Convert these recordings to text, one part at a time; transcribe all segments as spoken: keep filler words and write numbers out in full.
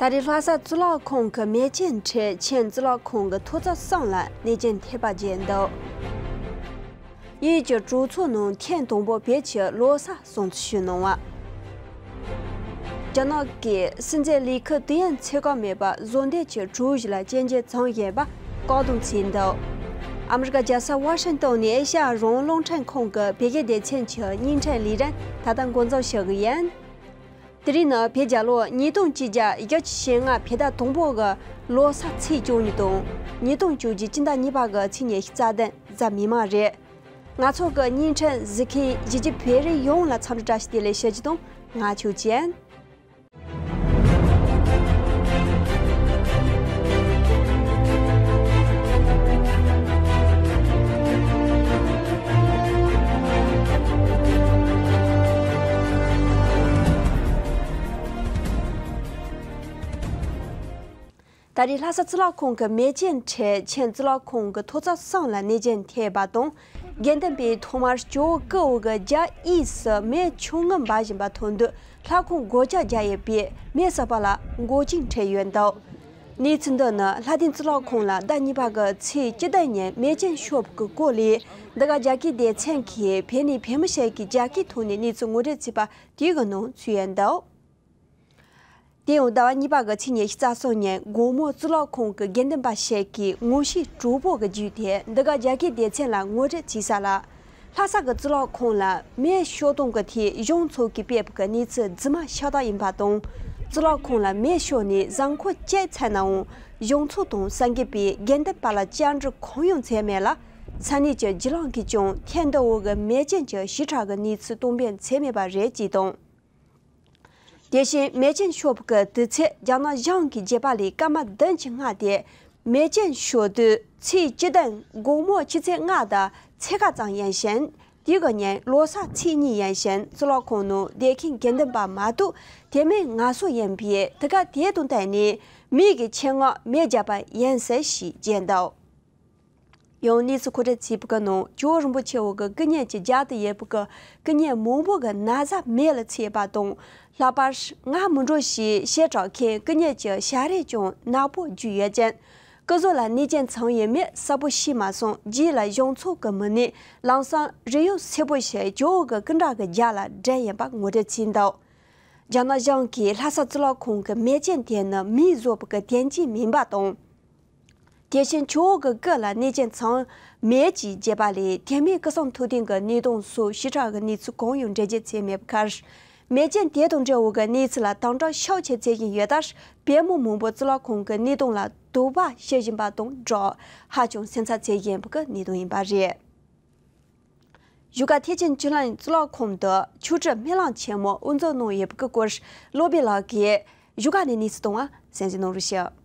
ད་རེས་ལྷ་ས་གཙུག་ལག་ཁང་གི་མེ་ཅན་ཁྲོད་ཆེན་གཙུག་ལག་ཁང་གི་མཐོ་ཚད་གསུམ་ལ་གནོད་སྐྱོན་ཐེབས་པ་བརྗོད་འདུག་དབྱིན་ཡུལ་གྱི་གྲོས་ཚོགས་ནང་ཐེངས་དང་པོ་བོད་ཀྱི་ལོ་གསར་སྲུང་བརྩི་ཞུས་གནང་བ། རྒྱ་ནག་གིས་སྲིད་འཛིན་ལི་ཁེ་ཏི་ཡན་ཚེ་གང་མེད་པ་བཟོ་འདྲེན་གྱི་གྲུ་བཞི་ལ་སྐྱོན་བརྗོད་བྱུང་བཞིན་པ་བཀག་སྡོམ་བྱས་འདུག་ཨ་མི་རི་ཀ་རྒྱལ་ས་ཝ་ཤིང་ཏོན་ནས་ཨེ་ཤ་ཡ་རང་དབང་རླུང་འཕྲིན་ཁང་གི་བོད་སྐད་སྡེ་ཚན་གྱི་བརྙན་འཕྲིན་ལས་རིམ་ད་ལྟ་འགོ་འཛུགས་ཞུ་གི་ཡིན། དེ་རིང་ནི་བོད་རྒྱལ་ལོ་ཉིས་སྟོང་བཅོ་བརྒྱད་ཡོལ་གྱི་ཞེ་ལྔ་བོད་ཟླ་དང་པོ་གི་ལོ་གསར་ཚེས་བཅུ་གཉིས་དང་། ཉིས་སྟོང་བཅོ་བརྒྱད་སྤྱི་ཟླ་གཉིས་པ་གི་ཚེས་ཉི་ཤུ་རྩ་བདུན་གཟའ་མིག་དམར་རེད། ང་ཚོ་གི་བརྙན་འཕྲིན་གཟིགས་མཁན་གཞིས་བྱེས་བོད་རིགས་ཡོངས་ལ་འཚམས་འདྲི་བཀྲ་ཤིས་བདེ་ལེགས་ཞུ་རྒྱུ་དང་། ང་ཆོས་ཅན། ད་རེས་ལྷ་ས་གཙུག་ལག་ཁང་གི་མེ་ཅན་ཁྲོད་ཆེན་གཙུག་ལག་ཁང་གི་མཐོ་ཚད་གསུམ་ལ་གནོད་སྐྱོན་ཐེབས་པ་དང་། དགེ་འདུན་པས་ཐོག་མར་ཇོ་བོ་སྐུ་འོ་གི་རྒྱབ་གཡས་སུ་མེ་ཆུང་ངུ་འབར་བཞིན་པ་ཐོན་དུས། ལྷ་ཁང་སྒོ་ལྕགས་རྒྱག་ཡོད་པས་མེ་གསོད་པ་ལ་འགོག་རྐྱེན་འཕྲད་ཡོད་འདུག་གནས་ཚུལ་འདི་ནི་ལྷ་ལྡན་གཙུག་ལག་ཁང་ལ་ཟླ་གཉིས་པ་གི་ཚེས་བཅུ་བདུན་ཉིན་མེ་ཅན་ཤོར་བའི་སྐོར་ལས། འདི་ག་རྒྱ་སྐད་སྡེ་ཚན་གྱིས་བོད་ནས་བོད་མི་ཞིག་གིས་རྒྱ་སྐད་ཐོག་ནས་གནས་ཚུལ་ངོ་སྤྲོད་བྱས་པ་དེའི་ནང་ཚུད་ཡོད་འདུག་དེ་ཡང་ཟླ་བ་གཉིས་པ་གི་ཚེས་ཉི་ཤུ་རྩ་གསུམ་ཉིན་དགོང་མོ་གཙུག་ལག་ཁང་གི་དགེ་འདུན་པ་ཞིག་གིས་ངོ་ཤེས་གྲོགས་པོ་གི་བརྒྱུད་དེ་འདི་ག་རྒྱ་སྐད་སྡེ་ཚན་ལ་ངོ་སྤྲོད་བྱས་ས་ལ། ལྷ་ས་གི་གཙུག་ལག་ཁང་ལ་མེ་ཤོར་གཏོང་གི་ཐད་གཞུང་ཚོགས་ཀྱིས་སྤེལ་བའི་གནས་ཚུལ་རྫུན་མ་ཤ་སྟག་ཡིན་པ་དང་། གཙུག་ལག་ཁང་ལ་མེ་ཤོར་ནས་གཟའ་འཁོར་གཅིག་ཚར་ནའང་གཞུང་ཚོགས་དང་སངས་རྒྱས་པས་དགེ་འདུན་པ་ལ་བཅར་འདྲི་གང་ཡང་བྱས་མེད་ལ། ས་གནས་ཀྱི་སྒྱིད་ལམ་གྱིས་ཀྱང་ཐེངས་འདི་འོག་གི་མེ་ཅན་གྱི་ཞིབ་ཕྲ་གི་གནས་ཚུལ་གཏོང་འབེབས་བྱས་མེད་པ་རེད་ཅེས་དང་། དེ་བཞིན་མེ་ཅན་ཤོར་བའི་དུས་ཚོད་རྒྱ་ནག་གཞུང་གིས་བརྗོད་པ་ལས་སྐར་མ་བདུན་གྱི་སྔ་སྟེ། མེ་ཅན་ཤོར་དུས་ཚེས་བཅུ་བདུན་དགོང་མོ་ཆུ་ཚོད་ལྔ་དང་ཕྱེད་ཀ་ཙམ་ཡིན་ཞིང་། དེའི་ཉིན་ལོ་གསར་ཚེས་གཉིས་ཡིན་ཞིང་། གཙུག་ལག་ཁང་ནང་བསྡད་མཁན་དགེ་འདུན་པ་མ་གཏོགས་དེ་མིན་ང་སོ་ཡིན་པས། དེ་ག་དེ་དང་བསྟུན་ནས་མི་གི་ཆེད་མངགས་མེ་བརྒྱབ་པ་ཡིན་ཟེར་ཞེས་བརྗོད་འདུག་ཡང་གནས་ཚུལ་མཁོ་སྤྲོད་བྱས་པའི་ནང་ཇོ་བོ་རིན་པོ་ཆེ་འོག་གི་སྐུ་བརྙན་གྱི་རྒྱབ་ཏུ་ཡོད་པའི་སྐུ་བརྙན་མང་པོ་གི་ན་བཟའ་མེ་ལ་ཚིག་པ་དང་། ལྷག་པར་ང་མི་འགྲོ་ཞེས་བཤད་གྲབས་མཁན་སྐུ་བརྙན་གྱི་ཞལ་རས་ཀྱང་ནག་པོ་བརྒྱུས་ཡོད་ཅིང་། སྐུ་གཟུགས་ལ་གནོད་སྐྱོན་བྱུང་ཡོད་མེད་གསལ་པོ་ཤེས་མ་སོང་། རྗེས་ལ་གཞུང་ཚོགས་ཀྱི་མི་སྣས་ལམ་སང་རིགས་དབྱིབས་གསལ་པོ་ཞིག་ཇོ་བོ་གི་སྐུ་འདྲ་གི་རྒྱབ་ལ་བསྒྲིགས་ཡོད་པ་ངོ་སྤྲོད་བྱས་འདུག་རྒྱ་ནག་གཞུང་གིས་ལྷ་ས་གཙུག་ལག་ཁང་གི་མེ་ཅན་དེ་ནི་མིས་བཟོས་པའི་དོན་རྐྱེན་མིན་པ་དང་། དེ་བཞིན་ཇོ་བོ་གི་སྐུ་ལ་གནོད་སྐྱོན་བྱུང་མེད་ཅེས་བརྗོད་པ་ལས། དེ་མིན་སྐུ་གསུང་ཐུགས་རྟེན་གྱི་གནས་སྟངས་སོགས་ཞིབ་ཕྲ་གི་གནས་ཚུལ་གང་ཡང་འགྲེལ་བརྗོད་བྱས་མེད་པའི་ཁར། མེ་ཅན་དེ་དང་འབྲེལ་བའི་གནས་ཚུལ་ལ་དམ་དྲག་ཤུགས་ཆེ་བྱེད་བཞིན་ཡོད་སྟབས། བོད་མི་མང་པོ་གཙུག་ལག་ཁང་གི་གནས་སྟངས་ལ་དོགས་པ་བྱེད་བཞིན་པ་དང་སྦྲགས། ཧ་ཅང་སེམས་འཚབ་བྱེད་བཞིན་པའི་གནས་སྟངས་ཡིན་པ་རེད། བཞུགས་སྒར་ཐེག་ཆེན་ཆོས་གླིང་གཙུག་ལག་ཁང་དུ་མཆོག་སྤྲུལ་སྨོན་ལམ་ཆེན་མོ་དབུ་འཛུགས་གནང་ཡོད་པའི་སྐོར་སློབ་དཔོན་ལགས་ཀྱིས་བཞུགས་སྒར་ནས་གནས་ཚུལ་གཏོང་བ་གསན་གཟིགས་གནང་རོགས་ཞུ།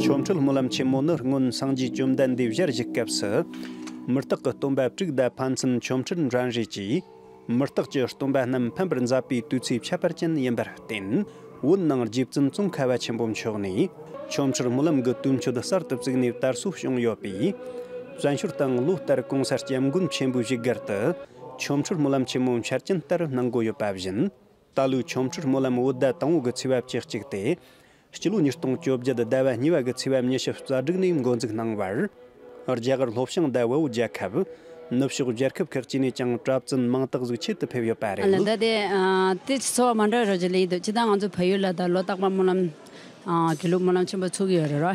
ཆོ་འཕྲུལ་སྨོན་ལམ་ཆེན་མོ་ནི་སྔོན་སངས་རྒྱས་བཅོམ་ལྡན་འདས་ཞལ་བཞུགས་སྐབས་སུ། མུ་སྟེགས་ཀྱི་སྟོན་པ་དྲུག་དང་ཕན་ཚུན་ཆོ་འཕྲུལ་འགྲན་རེས་ཀྱིས། མུ་སྟེགས་ཀྱི་སྟོན་པ་རྣམས་ཕམ་པར་མཛད་པའི་དུས་ཚིགས་ཁྱད་པར་ཅན་ཡིན་པར་བརྟེན། བོད་ནང་རྗེ་བཙུན་ཙོང་ཁ་པ་ཆེན་པོ་མཆོག་ནས་ཆོ་འཕྲུལ་སྨོན་ལམ་གྱི་དུས་མཆོད་གསར་དུ་བཙུགས་ནས་དར་སྲོལ་བྱུང་ཡོད་པས། བཙན་བྱོལ་དང་ལོ་ལྟར་གོང་ས་སྐྱབས་མགོན་ཆེན་པོའི་བཞུགས་སྒར་དུ་ཆོ་འཕྲུལ་སྨོན་ལམ་ཆེན་མོ་འཆར་ཅན་ལྟར་གནང་དགོས་ཡོད་པ་བཞིན། ད་ལོའི་ཆོ་འཕྲུལ་སྨོན་ལམ་བོད་ཟླ་དང་པོ་གི་ཚེས་པ་བཅུ་གཅིག་སྟེ། སྤྱི་ལོ་ཉིས་སྟོང་བཅོ་བརྒྱད་ཟླ་བ་གཉིས་པ་གི་ཚེས་པ་ཉི་ཤུ་རྩ་དྲུག་ནས་འགོ་འཛུགས་གནང་བར། རྒྱ་གར་ལྷོ་བྱང་དང་བལ་པོ་རྒྱལ་ཁབ། ནུབ་ཕྱོགས་རྒྱལ་ཁབ་ཁག་ཅིག་ནས་ཀྱང་གྲྭ་བཙུན་མང་དག་ཟིག་ཆེད་དུ་ཕེབས་ཡོད་པ་རེད། ཨ་ལ་ད་དེ་ཨ་དེ་ཚོར་བ་མ་འདྲ་རོ་ཅིག་ལས་ཡིན་འདུག་སྤྱིར་བཏང་ང་ཚོ་བལ་ཡུལ་ལ་ད་ལོ་རྟག་པར་སྨོན་ལམ་ཨ་དགེ་ལུགས་སྨོན་ལམ་ཆེན་པོ་ཚུགས་ཀྱི་ཡོད་རེད་རོ།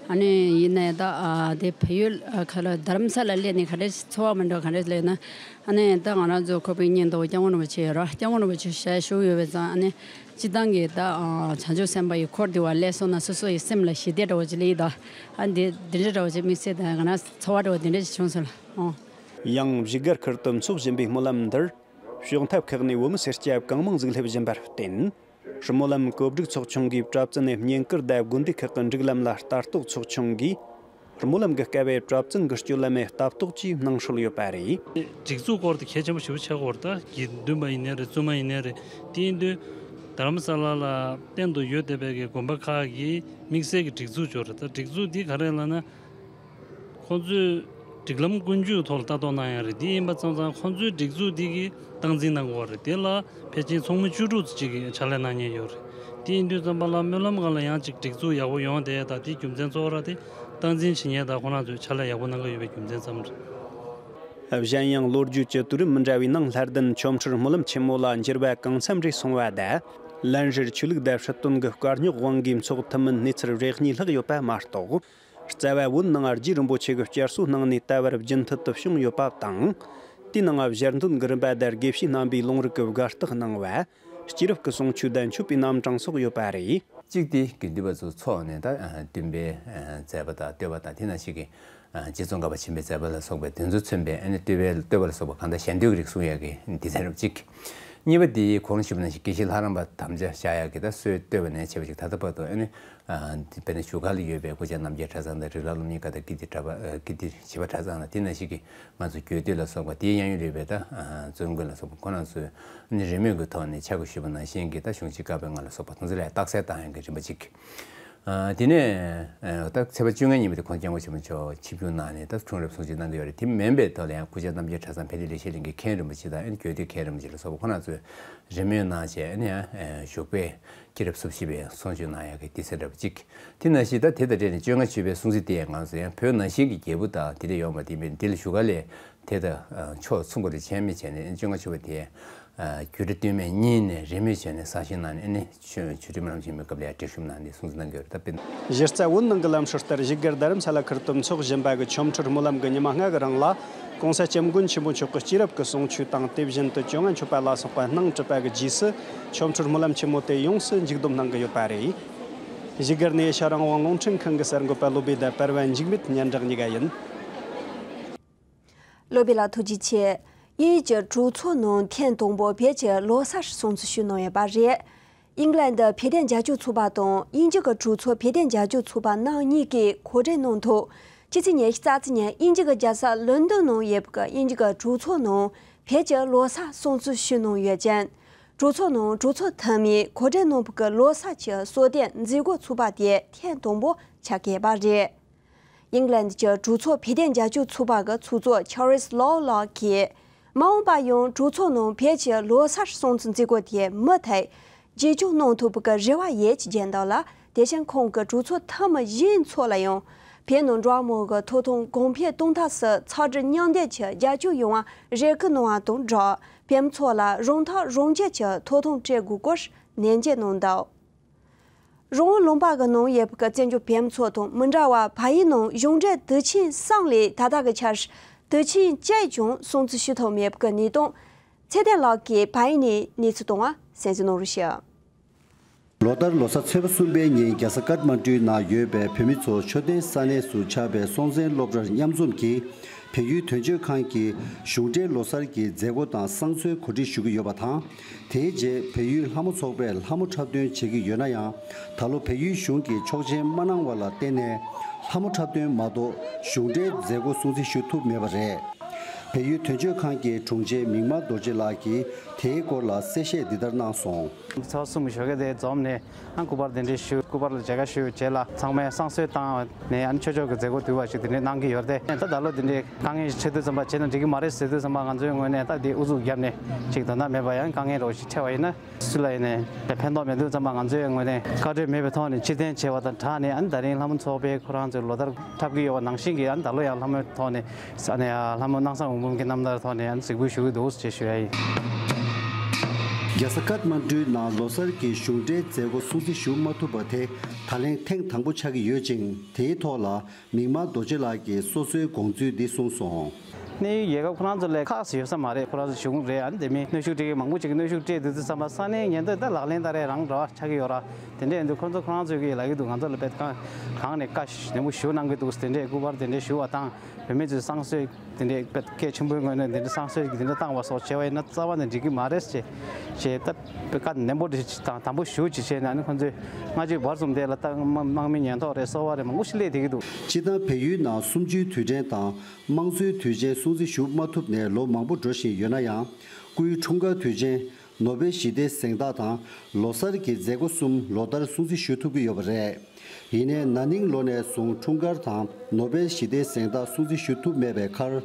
ཨ་ནི་ཡིན་ནའི་ད་ཨ་དེ་བལ་ཡུལ་ཨ་ཁ་ལ་རྡ་རམ་ས་ལ་སླེབས་ནས་ག་འདྲ་ཚོར་བ་མ་འདྲ་ག་འདྲ་ལས་ན། ཨ་ནི་ད་ང་རང་ཚོ་ཁོ་པའི་བརྙན་ཐུང་སྐྱབས་མགོན་རིན་པོ་ཆེ་ཡོད་ར། སྐྱབས་མགོན་རིན་པོ་ཆེ་ཞལ་བཞུགས་ཡོད་པའི་ཙང་། ཨ་ནི་སྤྱིར་བཏང་གི་ད་བྱང་ཆུབ་སེམས་དཔའ་ཡི་འཁོར་འདི་བ་སླེབས་སོང་ན་སོ་སོ་ཡི་སེམས་ལ་ཞི་བདེ་འདྲ་བོ་ཅིག་སླེབས་ཡོད་ད། ཨ་འདི་འདི་འདྲ་འདྲ་བོ་ཅིག་དམིགས་བསལ་ད་ང་རང་ཚོར་བ་འདྲ་བོ་འདི་འདྲ་ཅིག་བྱུང་སོང་ལ། ཨོ། ཡང་བཞུགས་སྒར་ཁུལ་དུ་འཚོགས་བཞིན་པའི་སྨོན་ལམ་འདིར་ཕྱོགས་མཐའ་ཁག་ནས་བོད་མི་སེར་སྐྱ་གང་མང་ཟིག་སླེབས་བཞིན་པར་བརྟེན། སྨོན་ལམ་གོ་སྒྲིག་ཚོགས་ཆུང་གིས་གྲྭ་བཙུན་ནས་བསྙེན་བཀུར་དང་དགོན་སྡེ་ཁག་གི་སྒྲིག་ལམ་ལ་ལྟ་རྟོག་ཚོགས་ཆུང་གིས། སྨོན་ལམ་གྱི་སྐབས་བས་གྲྭ་བཙུན་གྱི་སྤྱོད་ལམ་ལ་ལྟ་རྟོག་བཅས་གནང་སྲོལ་ཡོད་པ་རེད། སྒྲིག་འཛུགས་སྐོར་དེ་གལ་ཆེན་པོ་ཞེ་པོ་ཆགས་ཀྱི་ཡོད་རེད། ད་དགེ་འདུན་པ་ཡིན་ནའི་རེད། བཙུན་མ་ཡིན་ནའི་རེད། དེ་ཡིན་དུས་རྡ་རམ་ས་ལ་ལ་གཏན་དུ་ཡོད་བསྡད་པའི་གི་དགོན་པ་ཁག་གི་དམིགས་བསལ་གྱི་སྒྲིག་འཛུགས་ཅིག་ཡོད་རེད། ད་སྒྲིག་འཛུགས་འདི་ག་རེ་ལབ་ན། ཁོང་ཚོས་ སྒྲིག་ལམ་ཀུན་སྤྱོད་ཐོག་ལ་ལྟ་རྟོག་གནང་ཡ་རེད། དེ་ཡིན་པ་ཙམ་ཙམ་ཁོང་ཚོའི་སྒྲིག་འཛུགས་འདི་གིས་སྟངས་འཛིན་གནང་དགོས་པ་རེད། དེ་ལ་ཕལ་ཆེར་ཚོགས་མི་བཅུ་དྲུག་ཙམ་ཅིག་གིས་ཕྱག་ལས་གནང་མཁན་ཡོད་རེད། དེ་ཡིན་དུས་ཙམ་པ་ལ་སྨོན་ལམ་སྒང་ལ་ཡང་ཅིག་སྒྲིག་འཛུགས་ཡག་པོ་ཡོང་བསྡད་ཡ་དང་། དེའི་རྒྱུ་མཚན་གཙོ་བོ་ར་དེ་སྟངས་འཛིན་བྱེད་མཁན་དང་ཁོ་རང་ཚོས་ཕྱག་ལས་ཡག་པོ་གནང་གི་ཡོད་པའི་རྒྱུ་མཚན་ཙམ་རེད། གཞན་ཡང་ལོ་རྒྱུས་ཀྱི་དུས་རིམ་མི་འདྲ་བའི་ནང་ལྷ་ལྡན་ཆོ་འཕྲུལ་སྨོན་ལམ་ཆེན་མོ་ལ་འགྱུར་བ་གང་འཚམ་རེ་སོང་བ་དང་། ལན་རེར་ཆོས་ལུགས་དང་སྲིད་དོན་གྱི་དཀའ་རྙོག་དབང་གིས་འཚོགས་ཐུབ་མིན་གནས་ཚུལ་རེ་གཉིས་ལྷག་ཡོད་པ་མ་གཏོགས། རྩ་བ་བོད་ནང་རྗེ་རིན་པོ་ཆེ་གི་བསྐྱར་གསོ་གནང་ནས་ད་བར་རྒྱུན་མཐུད་དུ་བྱུང་ཡོད་པ་དང་། དེའི་ནང་ཞལ་འདོན་གྱི་རིམ་པ་དང་དགེ་བཤེས་རྣམ་པས་ལུང་རིགས་ཀྱི་དགའ་རྟགས་གནང་བ། སྐྱེས་རབས་ཀྱི་གསུང་ཆོས་དང་མཆོད་པའི་རྣམ་གྲངས་སོགས་ཡོད་པ་རེད། གཅིག་དེ་དགེ་འདུན་པ་ཚོ་ཚོགས་ནས་ད་སྟོན་པའི་མཛད་པ་དང་བསྟོད་པ་དང་། དེ་ནང་བཞིན་གྱི་རྗེ་ཙོང་ཁ་པ་ཆེན་པོའི་མཛད་པ་ལ་སོགས་པའི་དེ་ཚོ་མཚོན་པའི་ཨ་ནི་བསྟོད་པའི་བསྟོད་པ་ལ་སོགས་པ་གང་ལྟར་ཞལ་འདོན་གྱི་རིགས་གསུང་ཡག་གི་སྡེ་ཚན་རབ་གཅིག་གཉིས་པ་དེ་གོང་ཞུས་པ་ནང་བཞིན་དགེ་བཤེས་ལྷ་རམས་པ་དམ་བཅའ་བཞག་ཡག་གི་ད་སྲོལ་བཏོད་པ་ནས་བྱས་པ་ཞིག་ད་ལྟ་བར་དུ་ཨ་ནི། ཨ་དཔེར་ན་བཞུགས་སྒར་ལ་ཡོད་པའི་སྐུ་བཅར་རྣམ་རྒྱལ་གྲྭ་ཚང་དང་རིགས་ལམ་སློབ་གཉེར་ཁང་དང་ཀིརྟི་གྲྭ་པ་ཨ་ཀིརྟི་བྱིས་པ་གྲྭ་ཚང་དང་། དེ་ནང་བཞིན་གྱི་ང་ཚོ་རྒྱུད་སྟོད་ལ་སོགས་པ། དེའི་གཡས་གཡོན་ལ་ཡོད་པའི་ད་ཨ་བཙུན་དགོན་ལ་སོགས་པ་ཁོ་རང་ཚོས་ཨ་ནི་རེས་མོས་ཀྱི་ཐོག་ནས་ཕྱག་དགུ་ཞུས་པ་ནང་བཞིན་གྱི་ད་གཞུང་ཆེན་བཀའ་པོད་ལྔ་ལ་སོགས་པ་དེ་ཚོ་ལ་རྟགས་གསལ་བཏང་ཡག་གི་རིམ་པ་གཅིག་ཨ་དེ་ནས་ཨ་ད་ཚེས་པ་བཅོ་ལྔ་ཉིན་མོ་དེ་ཁོང་སྐྱབས་མགོན་ཆེན་པོ་མཆོག་ཆིབས་བསྒྱུར་གནང་ནས་ད་འཁྲུངས་རབས་གསུང་ཆོས་གནང་གི་ཡོད་རེད། དེ་མིན་པའི་ཐོག་ལ་ཡང་སྐུ་བཅར་རྣམ་རྒྱལ་གྲྭ་ཚང་འཕེལ་རྒྱས་ལེགས་བཤད་གླིང་གི་མཁན་རིན་པོ་ཆེ་དང་། ཨ་ནི་རྒྱུད་སྟོད་མཁན་རིན་པོ་ཆེ་ལ་སོགས་པ་ཁོ་རང་ཚོས་རེས་མོས་གནང་བྱས། ཨ་ནི་ཡང་ཨ་བཞུགས་པའི་སྐྱེས་རབས་སུམ་ཅུ་པའི་གསུང་ཆོས་གནང་ཡག་གི་སྡེ་ཚན་འདྲ་པོ་གཅིག་དེ་ནང་བཞིན་ད་དེ་དང་འབྲེལ་ནས་བཅོ་ལྔ་མཆོད་པའི་སྲུང་བརྩི་དེ་ཡང་ང་ཚོ་ཡང་བོད་ནང་བཞིན་གྱི་རྒྱལ་པོ་དང་དེ་འདྲ་ཡོད་པ་དེ་མིན། དེ་ལ་བཞུགས་སྒར་ལ་དེ་དང་ཨ་ཕྱོགས་མཚུངས་པ་རེ་བྱས་མི་བྱས་ནས། ཨ་ནི་བཅོ་ལྔ་མཆོད་པ་དེ་ཨ་རྒྱུད་གྲྭ་སྟོད་སྨད་གཉིས་ནས་རེས་མོས་བྱས་ནས་གསར་བཞེངས་གནང་ནས། ཨ་ནི་ཆོས་ཆོས་ཁྲིམས་བླ་མ་ཆེན་མོའི་སྐབས་ལ་ཡང་དྲི་ཞིམ་གནང་ནས་སྲུང་བརྩི་གནང་གི་ཡོད་རེད། ད་དཔེར་ན། གཞི་རྩ་བོད་ནང་གི་ལམ་སྲོལ་ལྟར་བཞུགས་སྒར་རྡ་རམ་ས་ལ་ཁུལ་དུ་འཚོགས་བཞིན་པ་གི་ཆོ་འཕྲུལ་སྨོན་ལམ་གྱི་ཉི་མ་ལྔ་གི་རིང་ལ། གོང་ས་སྐྱབས་མགོན་ཆེན་པོ་མཆོག་གི་སྐྱེས་རབས་ཀྱི་གསུང་ཆོས་དང་། དེ་བཞིན་དུ་བཅོ་ལྔ་མཆོད་པ་ལ་སོགས་པ་སྣང་གྲུབ་པ་གི་རྗེས་སུ། ཆོ་འཕྲུལ་སྨོན་ལམ་ཆེན་མོ་དེ་ཡོངས་སུ་མཇུག་བསྡོམས་གནང་གི་ཡོད་པ་རེད། བཞུགས་སྒར་ནས་ཨེ་ཤ་རང་དབང་རླུང་འཕྲིན་ཁང་གི་གསར་འགོད་པ་བློ་བྷེ་དང་པར་ཝན་འཇིགས་མེད་སྙན་གྲགས་གཉིས་ཀ་ཡིན། བློ་བྷེ་ལགས་ཐུགས་རྗེ་ཆེ། དབྱིན་ཡུལ་གྱི་གྲོས་ཚོགས་ནང་ཐེངས་དང་པོ་བོད་ཀྱི་ལོ་གསར་སྲུང་བརྩི་ཞུས་གནང་ཡོད་པ་རེད། ཨིང་ལན་ཌི་བོད་དོན་རྒྱབ་སྐྱོར་ཚོགས་པ་དང་དབྱིན་ཇི་གི་གྲོས་ཚོགས་བོད་དོན་རྒྱབ་སྐྱོར་ཚོགས་པ་རྣམ་གཉིས་ཀྱིས་གོ་སྒྲིག་གནང་ཐོག་ཕྱི་ཚེས་ཉི་ཤུ་རྩ་གཅིག་ཉིན་དབྱིན་ཇི་གི་རྒྱལ་ས་ལོན་ཌོན་ནང་ཡོད་པའི་དབྱིན་ཇི་གི་གྲོས་ཚོགས་ནང་བོད་ཀྱི་ལོ་གསར་སྲུང་བརྩི་ཞུས་གནང་ཡོད་ཅིང་། གྲོས་ཚོགས་ནང་གྲོས་ཚོགས་འཐུས་མིས་གོ་སྒྲིག་གནང་བའི་ལོ་གསར་གྱི་གསོལ་སྟོན་མཛད་སྒོ་ཚོགས་པ་དེ་ཐེངས་དང་པོ་ཆགས་ཀྱི་ཡོད་པ་རེད། ཨིང་ལན་གྱི་གྲོས་ཚོགས་བོད་དོན་རྒྱབ་སྐྱོར་ཚོགས་པ་གི་ཚོགས་གཙོ་ཆར་ལིས་ལོ་ལགས་ཀྱིས། མ་འོངས་པ་ཡང་གྲོས་ཚོགས་ནང་བོད་ཀྱི་ལོ་གསར་སྲུང་བརྩི་མཛད་སྒོ་དེ་མུ་མཐུད་རྒྱུན་སྐྱོང་གནང་ཐུབ་པའི་རེ་བ་ཡོད་ཅེས་བརྗོད་འདུག་ལ། དེ་བཞིན་ཁོང་གིས་གྲོས་ཚོགས་འཐུས་མི་གཞན་ཚོ་ལ་ཡང་བོད་ནང་འགྲོ་བ་མིའི་ཐོབ་ཐང་གོང་འཕེལ་གཏོང་ཐབས་སུ་ཚོགས་སྒྲིག་མཉམ་འདེགས་ཀྱི་རྒྱབ་སྐྱོར་ཡོང་བར་རེ་སྐུལ་གནང་བ་དང་སྦྲགས། བོད་མི་ཚོ་ལ་རང་ཐག་རང་གཅོད་ཀྱི་ཐོབ་ཐང་སྤྲད་དགོས་སྐོར་ནན་བརྗོད་གནང་འདུག་རང་དབང་ལུང་པ་གི་ནང་ཡོད་པའི་བཙན་བྱོལ་བོད་མི་ཚོ་དང་མི་འདྲ་བར་བལ་ཡུལ་ནང་གཞུང་འབྲེལ་དུས་ཆེན་གསུམ་ལས་ད་ལྟ་གི་ཆར་དུས་ཆེན་གཅིག་ཀྱང་སྲུང་བརྩི་ཞུ་ཐུབ་མེད་པའི་གནས་སྟངས། ཚེ་བརྟན་ལགས་ཀྱིས་བལ་ཡུལ་ནས་གནས་ཚུལ་བཏང་བ་གསན་གཟིགས་གནང་རོགས་ཞུ། ལོ་ལྟར་ལོ་གསར་ཚེས་པ་གསུམ་པའི་ཉིན་རྒྱལ་ས་ཀཏ་མན་གྲུའི་ནང་ཡོད་པའི་བོད་མི་ཚོ་འཕྲོད་བསྟེན་ས་གནས་སུ་ཆགས་པའི་སྲོང་བཙན་སློབ་གྲྭར་མཉམ་འཛོམས་ཀྱིས། བལ་ཡུལ་དོན་གཅོད་ཁང་གིས་གཞུང་འབྲེལ་ལོ་གསར་གྱི་མཛད་སྒོ་དང་བསང་གསོལ་གོ་སྒྲིག་ཞུ་གི་ཡོད་པ་དང་། དེའི་རྗེས་བལ་ཡུལ་ལྷ་མོ་ཚོགས་པས་ལྷ་མོ་འཁྲབ་སྟོན་བྱེད་ཀྱི་ཡོད་ན་ཡང་། ད་ལོ་བལ་ཡུལ་གཞུང་གིས་ཆོག་མཆན་མ་གནང་བ་ལ་བརྟེན་ནས། ལྷ་མོ་འཁྲབ་སྟོན་མ་གཏོགས་གཞུང་འབྲེལ་མཛད་སྒོ་སྲུང་བརྩི་ཞུ་ཐུབ་མེད་པ་རེད། བལ་ཡུལ་དོན་གཅོད་ཁང་གི་དྲུང་ཆེ་མིག་དམར་རྡོ་རྗེ་ལགས་ཀྱིས་དེའི་སྐོར་ལ་གསལ་བཤད་འདི་ལྟར་གནང་སོང་། ཚོགས་གསུམ་ཞོགས་ཀས་དེ་འཛོམས་ནས། ཨ་སྐུ་པར་དེ་འདྲས་ཞུ། སྐུ་པར་ལ་མཇལ་ཁ་ཞུ་བྱས་ལ། ཚང་མས་བསང་གསོལ་བཏང་ནས། ཨ་ནི་ཆོས་ཕྱོགས་ཀྱི་མཛད་སྒོ་བསྡུས་པ་ཞིག་དེ་འདྲས་གནང་གི་ཡོད་རེད་དེ། ད་ད་ལོ་དེ་འདྲས་དཀའ་ངལ་ཞིག་འཕྲད་དུས་ཙམ་པ། བྱས་ན་འགྲིག་གི་མ་རེད་ཟེར་དུས་ཙམ་པ། ང་ཚོའི་ངོས་ནས་ད་དེ་ཨུ་ཚུགས་བརྒྱབ་ནས་ཅིག་དོན་དག་མེད་པ་ཡང་དཀའ་ངལ་འདྲ་བོ་ཞིག་འཕྲད་པ་ཡིན་ན། སུ་ལ་ཡིན་ནའི་ཕན་ཐོགས་མེད་དུས་ཙམ་པ། ང་ཚོའི་ངོས་ནས་བཀའ་འཁྲོལ་མེད་པའི་ཐོག་ནས་ཕྱིར་འཐེན་བྱས་པ་དང་སྦྲགས་ནས། ཨ་ནི་ད་རིང་ལྷ་མོ་ཚོགས་པས་ཁོ་རང་ཚོའི་ལོ་ལྟར་འཁྲབ་ཀྱི་ཡོད་པ་ནང་བཞིན་གྱི། ཨ་ནི་ད་ལོ་ཡང་ལྷ་མོའི་ཐོག་ནས། ཨ་ནི་ལྷ་མོ་སྣང་བཟང་འོད་འབུམ་གྱི་རྣམ་ཐར་ཐོག་ནས། ཨ་ནི་གཟིགས་འབུལ་ཞུ་གི་འདུག་ཅེས་ཞུ་ཡ་ཡིན། རྒྱལ་ས་ཀཏ་མན་གྲུའི་ནང་ལོ་གསར་གྱི་གཞུང་འབྲེལ་མཛད་སྒོ་སྲུང་བརྩི་ཞུ་མ་ཐུབ་པ་དེ་ད་ལན་ཐེངས་དང་པོ་ཆགས་ཀྱི་ཡོད་ཅིང་། དེའི་ཐོག་ལ་མིག་དམར་རྡོ་རྗེ་ལགས་ཀྱིས་སོ་སོའི་དགོངས་ཚུལ་འདི་གསུངས་སོང་། གནད་ཡོད་རྒྱལ་ཁབ་ཁོ་རང་ཚོ་ལ་ཁག་ཡོད་ས་མ་རེད། ཁོ་རང་ཚོ་གཞུང་རེད། ཨ་ནི་དེ་མིན་གནོན་ཤུགས་སྤྲད་མཁན་མང་པོ་ཅིག་གིས་གནོན་ཤུགས་སྤྲད་དུས་ཙམ་པ། ས་གནས་ཉེན་རྟོག་ད་ལག་ལེན་བསྟར་ཡ་རང་འདྲ་བ་ཆགས་ཀྱི་ཡོད་ར། དེ་འདྲ་ཡིན་དུས་ཁོ་ཚོ་ཁོ་རང་ཚོས་ཀྱིས་ལབ་ཀྱི་འདུག་ང་ཚོ་ལ་དཔེ་གང་གང་ནས་བཀའ་ནན་པོ་ཞུ་གནང་གི་འདུག་དེ་འདྲས་སྐུ་པར་དེ་འདྲས་ཞུ་བ་དང་། བུད་མེད་ཚོས་བསང་གསོལ་དེ་འདྲས་དཔེ་སྐད་ཆེན་པོའི་ངོས་ནས་དེ་འདྲས་བསང་གསོལ་གྱི་དེ་འདྲས་བཏང་བ་སོགས་བྱས་པ་ཡིན་ན། རྩ་བ་ནས་འགྲིག་གི་མ་རེད་ཅེས་བྱས། ད་དཔེ་བཀའ་ནན་པོ་དེ་དང་དམ་པོ་ཞུ་ཅིག་བྱས་ནས། ཨ་ནི་ཁོ་ཚོས་སྔ་ཕྱི་བར་གསུམ་དེ་ལ་ད་དམག་མི་ཉེན་རྟོག་རེད། སོ་པ་རེད། མང་པོ་ཞིག་སླེབས་བསྡད་ཀྱི་འདུག་སྤྱིར་བཏང་བལ་ཡུལ་ནང་གསུམ་བཅུའི་དུས་དྲན་དང་། དམངས་གཙོའི་དུས་ཆེན་སྲུང་བརྩི་ཞུ་མ་ཐུབ་ནས་ལོ་མང་པོ་འགྲོ་བཞིན་ཡོད་ན་ཡང་། སྐུའི་འཁྲུངས་སྐར་དུས་ཆེན། ནོ་བེལ་ཞི་བདེའི་གཟེངས་རྟགས་དང་ལོ་གསར་གྱི་མཛད་སྒོ་གསུམ་ལོ་ལྟར་སྲུང་བརྩི་ཞུ་ཐུབ་ཀྱི་ཡོད་པ་རེད། ཡིན་ནའི་ན་ནིང་ལོ་ནས་བཟུང་འཁྲུངས་སྐར་དང་ནོ་བེལ་ཞི་བདེའི་གཟེངས་རྟགས་སྲུང་བརྩི་ཞུ་ཐུབ་མེད་པའི་ཁར།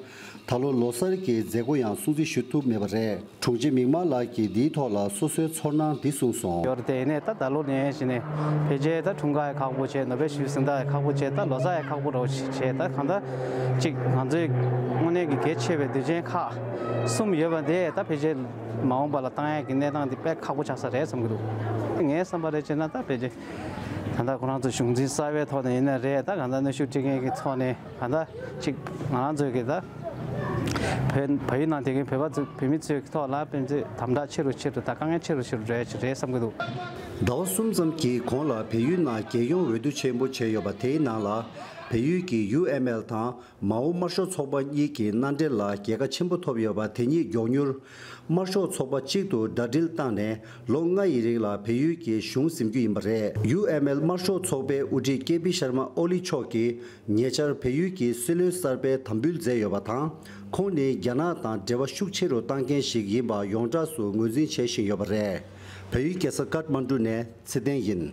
ད་ལོ་ལོ་གསར་གྱི་མཛད་སྒོ་ཡང་སྲུང་བརྩི་ཞུ་ཐུབ་མེད་པ་རེད། དྲུང་ཆེ་མིག་དམར་ལགས་ཀྱིས་འདིའི་ཐོག་ལ་སོ་སོའི་ཚོར་སྣང་འདི་གསུངས་སོང་། ཡོད་རེད། དེ་ནས་ད་ད་ལོ་ནས་བྱས་ནས་ཕལ་ཆེར་ད་འཁྲུངས་སྐར་ཡང་ཁག་པོ་བྱས། ནོ་བེལ་ཞི་བདེའི་གཟེངས་རྟགས་ཡང་ཁག་པོ་བྱས། ད་ལོ་གསར་ཡང་ཁག་པོ་འདྲ་བོ་ཞིག་བྱས། ད་གང་ལྟར་ཅིག་ང་ཚོའི་དངོས་གནས་ཀྱི་གལ་ཆེ་བའི་དུས་ཆེན་ཁག་གསུམ་ཡོད་པ་དེ་ད་ཕལ་ཆེར་མ་འོངས་པ་ལ་བཏང་ཡག་གི་གནས་སྟངས་འདི་དཔེ་ཁག་པོ་ཆགས་ས་རེད་བསམ་གྱི་འདུག། ངའི་བསམ་པ་རེད་བྱས་ན་ད་ཕལ་ཆེར་ད་ལྟ་ཁོ་རང་ཚོ་གཞུང་འཛིན་གསར་པའི་ཐོག་ནས་ཡིན་ན་རེད། ད་གང་ལྟར་གནོན་ཤུགས་སྤྲད་མཁན་གྱི་ཐོག་ནས་གང་ལྟར་ཅིག་ང་རང་ཚོའི་གི་ད་བོད་བལ་ཡུལ་ནང་བསྡད་མཁན་བོད་པ་ཚོ་བོད་མི་ཚོའི་གི་ཐོག་ལ་དཔེ་མཛོད་དམ་དྲག་ཆེ་རུ་ཆེ་རུ་དང་དཀའ་ངལ་ཆེ་རུ་ཆེ་རུ་འགྲོ་ཡག་ཅིག་རེད་བསམ་གྱི་འདུག། ཟླ་བ་གསུམ་ཙམ་གྱི་གོང་ལ་བལ་ཡུལ་ནང་རྒྱལ་ཡོངས་འོས་བསྡུ་ཆེན་པོ་བྱས་ཡོད་པ་དེའི་ནང་ལ་བལ་ཡུལ་གྱི་ཡུ་ཨེམ་ཨེལ་དང་མའོ་དམར་ཤོག་ཚོགས་པ་གཉིས་ཀྱི་མནའ་འབྲེལ་ལ་རྒྱལ་ཁ་ཆེན་པོ་ཐོབ་ཡོད་པ་དེ་ཉིད་མགྱོགས་མྱུར། དམར་ཤོག་ཚོགས་པ་གཅིག་ཏུ་ཟླ་སྒྲིལ་བཏང་ནས་ལོ་ལྔ་ཡི་རིང་ལ་བལ་ཡུལ་གྱི་གཞུང་འཛིན་རྒྱུ་ཡིན་པ་རེད། ཡུ་ཨེམ་ཨེལ་དམར་ཤོག་ཚོགས་པའི་དབུ་ཁྲིད་ཀེ་པི་ཤར་མ་ཨོ་ལི་མཆོག་གིས་ཉེ་ཆར་བལ་ཡུལ་གྱི་སྲིད་བློན་གསར་པའི་དམ་འབུལ་མཛད་ཡོད་པ་དང་། ཁོང་ནི་རྒྱ་ནག་དང་འབྲེལ་བ་ཤུགས་ཆེ་རུ་བཏང་མཁན་ཞིག་ཡིན་པ་ཡོངས་གྲགས་སུ་ངོས་འཛིན་བྱེད་བཞིན་ཡོད་པ་རེད། བལ་ཡུལ་རྒྱལ་ས་ཀཏ་མན་ཌུ་ནས་ཚེ་བརྟན་ཡིན།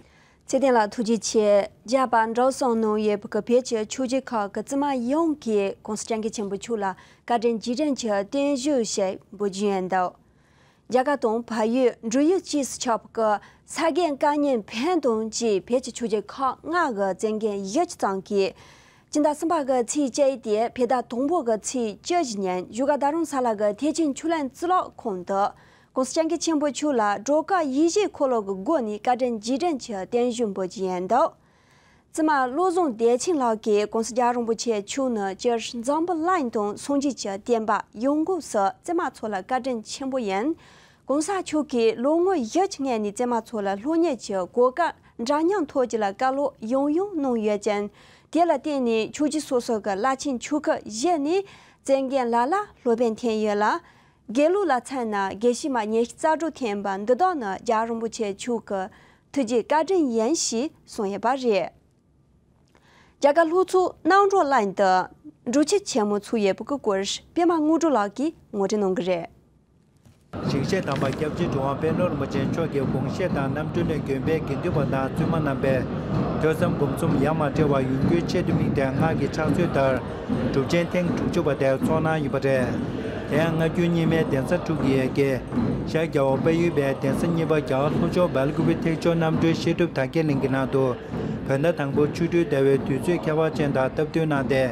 ཚེ་བརྟན་ལགས་ཐུགས་རྗེ་ཆེ། རྒྱ་བལ་འགྲོ་སོང་གནང་ཡོད་པའི་བོད་ཀྱི་ཆོས་བརྒྱུད་ཁག་གི་བཙུན་མ་ཡོངས་ཀྱིས་༸གོང་ས་༸སྐྱབས་མགོན་ཆེན་པོ་མཆོག་ལ་བཀའ་དྲིན་རྗེས་དྲན་གྱི་རྟེན་བཞེས་ཞིག་འབུལ་རྒྱུ་ཡིན་འདུག། རྒྱ་གར་དང་བལ་ཡུལ་འབྲེལ་ཡོད་ཅེས་སུ་ཆགས་པའི་ས་དགེ་བཀའ་རྙིང་ཕན་བདེ་བཅས་བོད་ཀྱི་ཆོས་བརྒྱུད་ཁག་ལྔ་གི་བཙུན་རྒན་ཡོད་ཙང་གིས། སྤྱི་ཟླ་གསུམ་པ་གི་ཚེས་བཅུ་དེ་བོད་ཟླ་དང་པོ་གི་ཚེས་བཅུ་བཞི་ཉིན་བཞུགས་སྒར་རྡ་རམ་ས་ལ་གི་ཐེག་ཆེན་ཆོས་གླིང་གཙུག་ལག་ཁང་དུ། ༸གོང་ས་༸སྐྱབས་མགོན་ཆེན་པོ་མཆོག་ལ་སྒྲོལ་དཀར་ཡིད་བཞིན་འཁོར་ལོ་གི་སྒོ་ནས་བཀའ་དྲིན་རྗེས་དྲན་གྱི་རྟེན་བཞེས་འབུལ་རྒྱུ་ཡིན་འདུག། བཙུན་མ་བློ་བཟང་བདེ་ཆེན་ལགས་ཀྱིས་༸གོང་ས་༸རྒྱལ་བ་རིན་པོ་ཆེ་མཆོག་ནི་སྤྱིར་འཛམ་བུ་གླིང་དང་སངས་རྒྱས་ཀྱི་བསྟན་པ་ཡོངས་ཁྱབ་སུ་བཙུན་མ་ཚོ་ལ་བཀའ་དྲིན་ཆེན་པོ་ཡིན། ༸གོང་ས་མཆོག་གིས་ལོ་ངོ་བཞི་ཅིག་སྔོན་ནས་བཙུན་མ་ཚོ་ལ་སློབ་གཉེར་གྱི་གོ་སྐབས་འདྲ་མཉམ་ཐོག་ཅིག་ལ་བཀའ་སློབ་ཡང་ཡང་གནང་ཡོད་ཅིང་། དེ་ལ་བརྟེན་ནས་ཆོས་བརྒྱུད་སོ་སོ་གི་བླ་ཆེན་ཆོས་སྐུ་བཞེས་ནས་བཙུན་རྒན་ལ་ལ་སློབ་དཔོན་ཐོན་ཡོད་ལ། དགེ་ལུགས་ལ་མཚོན་ན་དགེ་བཤེས་མ་ཉི་ཤུ་རྩ་དྲུག་ཐོན་པ་འདི་དག་ནི་རྒྱལ་བ་རིན་པོ་ཆེ་མཆོག་གི་ཐུགས་རྗེ་བཀའ་དྲིན་ཡིན་ཞེས་གསུངས་ཡོད་པ་རེད། རྒྱ་གར་ལྷོ་ཕྱོགས་རྣམ་གྲོལ་གླིང་དུ་འབྲུག་ཆུ་ཆེན་མོ་ཚུགས་ཡོད་པའི་སྐོར་པདྨ་དངོས་གྲུབ་ལགས་ཀྱིས་ངོ་སྤྲོད་གནང་གི་རེད། ཞིང་གཤེགས་དམ་པ་སྐྱབས་རྗེ་འགྲོ་བ་དཔོན་སློབ་རིན་པོ་ཆེ་མཆོག་གི་དགོངས་བཞེད་དང་རྣམ་གྲོལ་གླིང་དགོན་པའི་དགེ་འདུན་པ་དང་བཙུན་མ་རྣམ་པས་ཐོས་བསམ་སྒོམ་གསུམ་ཡ་མ་བྲལ་བར་ཡོང་རྒྱུའི་ཆེད་དུ་དམིགས་ཏེ་སྔར་གྱི་ཕྱག་སྲོལ་ལྟར་སྒྲུབ་ཆེན་ཐེངས་དྲུག་ཅུ་པ་དེར་ཚོགས་གནང་ཡོད་པ་རེད། དེ་ཡང་སྔ་འགྱུར་རྙིང་མའི་གདན་ས་དྲུག་གི་ཡ་གྱལ་ཤར་རྒྱལ་བ་དཔལ་ཡུལ་པའི་གདན་ས་གཉིས་པ་རྒྱ་གར་ལྷོ་ཕྱོགས་སྦེལ་ཀོབ་ཐེག་མཆོག་རྣམ་གྲོལ་བཤད་སྒྲུབ་དར་རྒྱས་གླིང་གི་ནང་དུ་བོད་ཟླ་དང་པོ་ཆོ་འཕྲུལ་ཟླ་བའི་དུས་ཚོད་ཁྱད་པར་ཅན་དང་སྟབས་བསྟུན་གནང་སྟེ།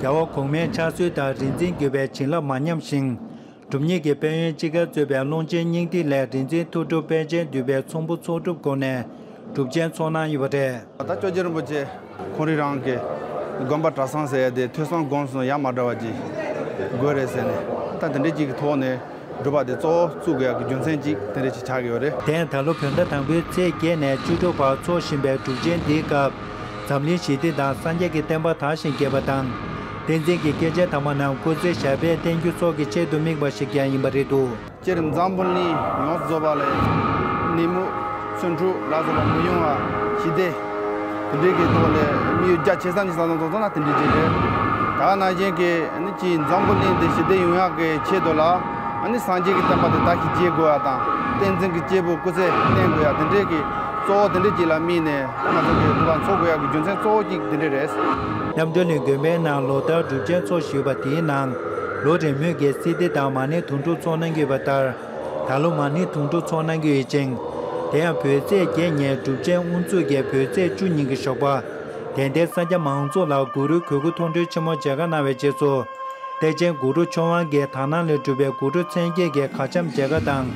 རྒྱལ་བ་གོང་མའི་ཕྱག་སྲོལ་ལྟར་རིག་འཛིན་བརྒྱུད་པའི་བྱིན་རླབས་མ་ཉམས་ཤིང་། སྒྲུབ་གཉེར་གྱི་དཔལ་ཡོན་སྤྱིལ་དཀར་གཙོས་པའི་ཀློང་ཆེན་སྙིང་ཐིག་ལས་རིག་འཛིན་ཐུགས་སྒྲུབ་དཔལ་ཆེན་འདུས་པའི་ཚོམ་བུ་ཚོགས་སྒྲུབ་སྐོར་ནས་སྒྲུབ་ཆེན་ཚོགས་གནང་ཡོད་པ་རེད། ད་སྐྱབས་རྗེ་རིན་པོ་ཆེ་ཁོང་རང་རང་གི་དགོན་པ་གྲྭ་ཚང་ཟེར་ཡ་དེ་ཐོས་བསམ་སྒོམ་གསུམ་ཡ་མ་བྲལ་བ་ཅིག་དགོས་རེད་ཟེར་ནས་ད་དེ་འདྲའི་ཅིག་གི་ཐོག་ནས་སྒྲུབ་པ་དེ་གཙོ་བོ་བཙུགས་དགོས་ཡ་གི་རྒྱུ་མཚན་ཅིག་དེ་འདྲ་ཅིག་ཆགས་ཀྱི་ཡོད་རེད། དེ་ཡང་ད་ལོ་བོད་ཟླ་དང་པོའི་ཚེས་བརྒྱད་ནས་བཅུ་དྲུག་བར་འཚོགས་བཞིན་པའི་སྒྲུབ་ཆེན་འདིའི་སྐབས། འཛམ་གླིང་ཞི་བདེ་དང་སངས་རྒྱས་ཀྱི་བསྟན་པ་དར་ཞིང་རྒྱས་པ་དང་། བསྟན་འཛིན་གྱི་སྐྱེས་ཆེན་དམ་པ་རྣམས་སྐུ་ཚེ་ཞབས་པད་བརྟན་རྒྱུ་སོགས་ཀྱི་ཆེད་དུ་དམིགས་པ་ཞིག་ཀྱང་ཡིན་པ་རེད་འདུག། སྤྱིར་འཛམ་བུ་གླིང་ཡོངས་སུ་རྫོགས་པ་ལ་ནད་མུག་ཚུན་ཕྲུག་ལ་སོགས་པ་མི་ཡོང་བ་ཞི་བདེ་དེ་འདྲའི་གི་ཐོག་ལ་དམིགས་ཡུལ་རྒྱ་ཆེ་ས་ནས་བསམ་བློ་གཏོང་ན་དེ་འདྲའི་ཅིག་རེད། ད་ག་ནང་བཞིན་གི་ཨ་ནི་ཅིག་འཛམ་བུ་གླིང་འདི་ཞི་བདེ་ཡོང་ཡག་གི་ཆེད་དུ་ལ་ཨ་ནི་སངས་རྒྱས་ཀྱི་བསྟན་པ་དེ་དར་ཞིང་རྒྱས་དགོས་ཡ་དང་བསྟན་འཛིན་གྱི་སྐྱེས་བུ་སྐུ་ཚེ་བརྟན་དགོས་ཡ་དེ་འདྲའི་གི་གཙོ་བོ་དེ་འདྲའི་ཅིག་ལ་དམིགས་ནས་ང་ཚོ་གི་སྒྲུབ་པ་འཚོགས་དགོས་ཡག་གི་རྒྱུ་མཚན་གཙོ་བོ་གཅིག་དེ་འདྲ་རེད། རྣམ་གྲོལ་གླིང་དགོན་པའི་ནང་ལོ་ལྟར་སྒྲུབ་ཆེན་འཚོགས་བཞིན་པ་དེའི་ནང་ལོ་རེ་མོས་ཀྱི་སྲིད་སྡེ་དང་མ་ཎི་དུང་སྒྲུབ་འཚོགས་གནང་གི་ཡོད་པ་ལྟར། ད་ལོ་མ་ཎི་དུང་སྒྲུབ་འཚོགས་གནང་གི་ཡོད་ཅིང་། དེ་ཡང་བོད་ཚེས་བརྒྱད་ཉིན་སྒྲུབ་ཆེན་དབུ་འཛུགས་ཀྱིས་བོད་ཚེས་བཅུ་ཉིན་གྱི་ཞོགས་པ། དད་ལྡན་སངས་རྒྱས་མང་ཚོགས་ལ་གུ་རུའི་གོས་སྐུ་མཐོང་གྲོལ་ཆེན་མོ་མཇལ་ཁ་གནང་བའི་རྗེས་སུ། གཏེར་ཆེན་གུ་རུ་ཆོས་དབང་གིས་དག་སྣང་ལས་གྲུབ་པའི་གུ་རུ་མཚན་བརྒྱད་ཀྱི་མཁའ་ཁྱབ་མཇལ་ཁ་དང་།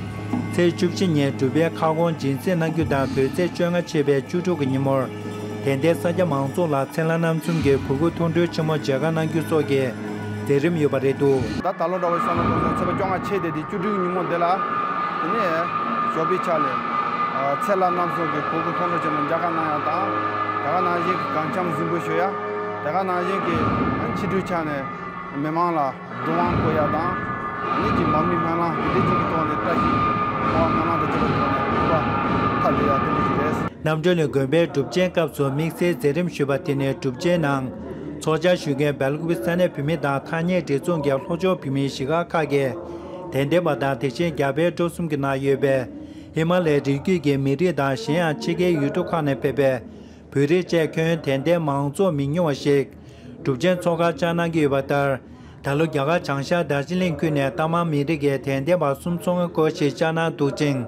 ཚེས་བཅུ་བཞི་ཉིན་སྒྲུབ་པའི་ཁ་སྐོང་སྦྱིན་སྲེག་གནང་རྒྱུ་དང་བོད་ཚེས་བཅོ་ལྔ་ཆད་པའི་བཅུ་དྲུག་གི་ཉིན་མོར། དད་ལྡན་སངས་རྒྱས་མང་ཚོགས་ལ་མཚན་ལྷ་རྣམ་གསུམ་གྱི་གོས་སྐུ་མཐོང་གྲོལ་ཆེན་མོ་མཇལ་ཁ་གནང་རྒྱུ་སོགས་ཀྱི་མཛད་རིམ་ཡོད་པ་རེད་འདུག། ད་ད་ལོ་འདྲ་བོ་བསམ་བློ་གཏོང་ཚེ་ཚེས་པ་བཅོ་ལྔ་ཆད་དེ་དེ་བཅུ་དྲུག་གི་ཉིན་མོ་འདི་ལ། དེ་ནས་ཞོགས་པའི་ཆ་ལས། ཚེ་ལྷ་རྣམ་གསུམ་གྱི་གོས་སྐུ་མཐོང་གྲོལ་ཆེན་མོ་མཇལ་ཁ་གནང་ཡ་དང་། དེ་ག་ནང་བཞིན་གྱི་གངས་འཁྱམས་གཟིགས་འབུལ་ཞུ་ཡ། དེ་ག་ནང་བཞིན་གྱི་ཕྱི་དྲོའི་ཆ་ནས་མི་མང་ལ་སྒྲུབ་དབང་སྐུར་ཡ་དང་། ཨ་ནི་ཀྱི་མར་མེ་སྨོན་ལམ་དེ་འདྲའི་ཅིག་གི་ཐོག་ནས་བཀྲ་ཤིས་ལྷ་བ་སྨོན་ལམ་དང་བཅས་པའི་ཐོག་ནས་སྒྲུབ་པ་ཐབས་བདེ་ཡ་དེ་འདྲ་ཅིག་རེད། རྣམ་གྲོལ་གླིང་དགོན་པའི་སྒྲུབ་ཆེན་སྐབས་སུ་དམིགས་བསལ་མཛད་རིམ་ཞུས་པ་དེ་ནི་སྒྲུབ་ཆེན་ནང་ཚོགས་བཅར་ཞུ་མཁན་སྦེལ་ཀོབ་ས་གནས་བོད་མི་དང་ཐ་སྙད་འབྲེལ་མཚུངས་ཀྱི་ལྷོ་ཕྱོགས་བོད་མིའི་གཞིས་སྒར་ཁག་གི་ དད་ལྡན་པ་དང་དེ་བཞིན་རྒྱ་བལ་འབྲུག་གསུམ་གྱི་ནང་ཡོད་པའི་ཧི་མ་ལའི་རི་རྒྱུད་ཀྱི་མི་རིགས་དང་གཞན་ཡང་ཕྱི་རྒྱལ་ཡུལ་གྲུ་ཁག་ནས་ཕེབས་པའི་བོད་རིགས་བཅས་ཁྱོན་དད་ལྡན་མང་ཚོགས་མི་ཉུང་བ་ཞིག་གྲུབ་ཆེན་ཚོགས་ཁར་བཅར་གནང་གི་ཡོད་པ་ལྟར། ད་ལོ་རྒྱ་གར་བྱང་ཤར་རྡོ་རྗེ་གླིང་ཁུལ་ནས་རྟ་དམར་མི་རིགས་ཀྱི་དད་ལྡན་པ་སུམ་ཚོགས་སྐོར་ཞིག་བཅར་གནང་འདུག་ཅིང་།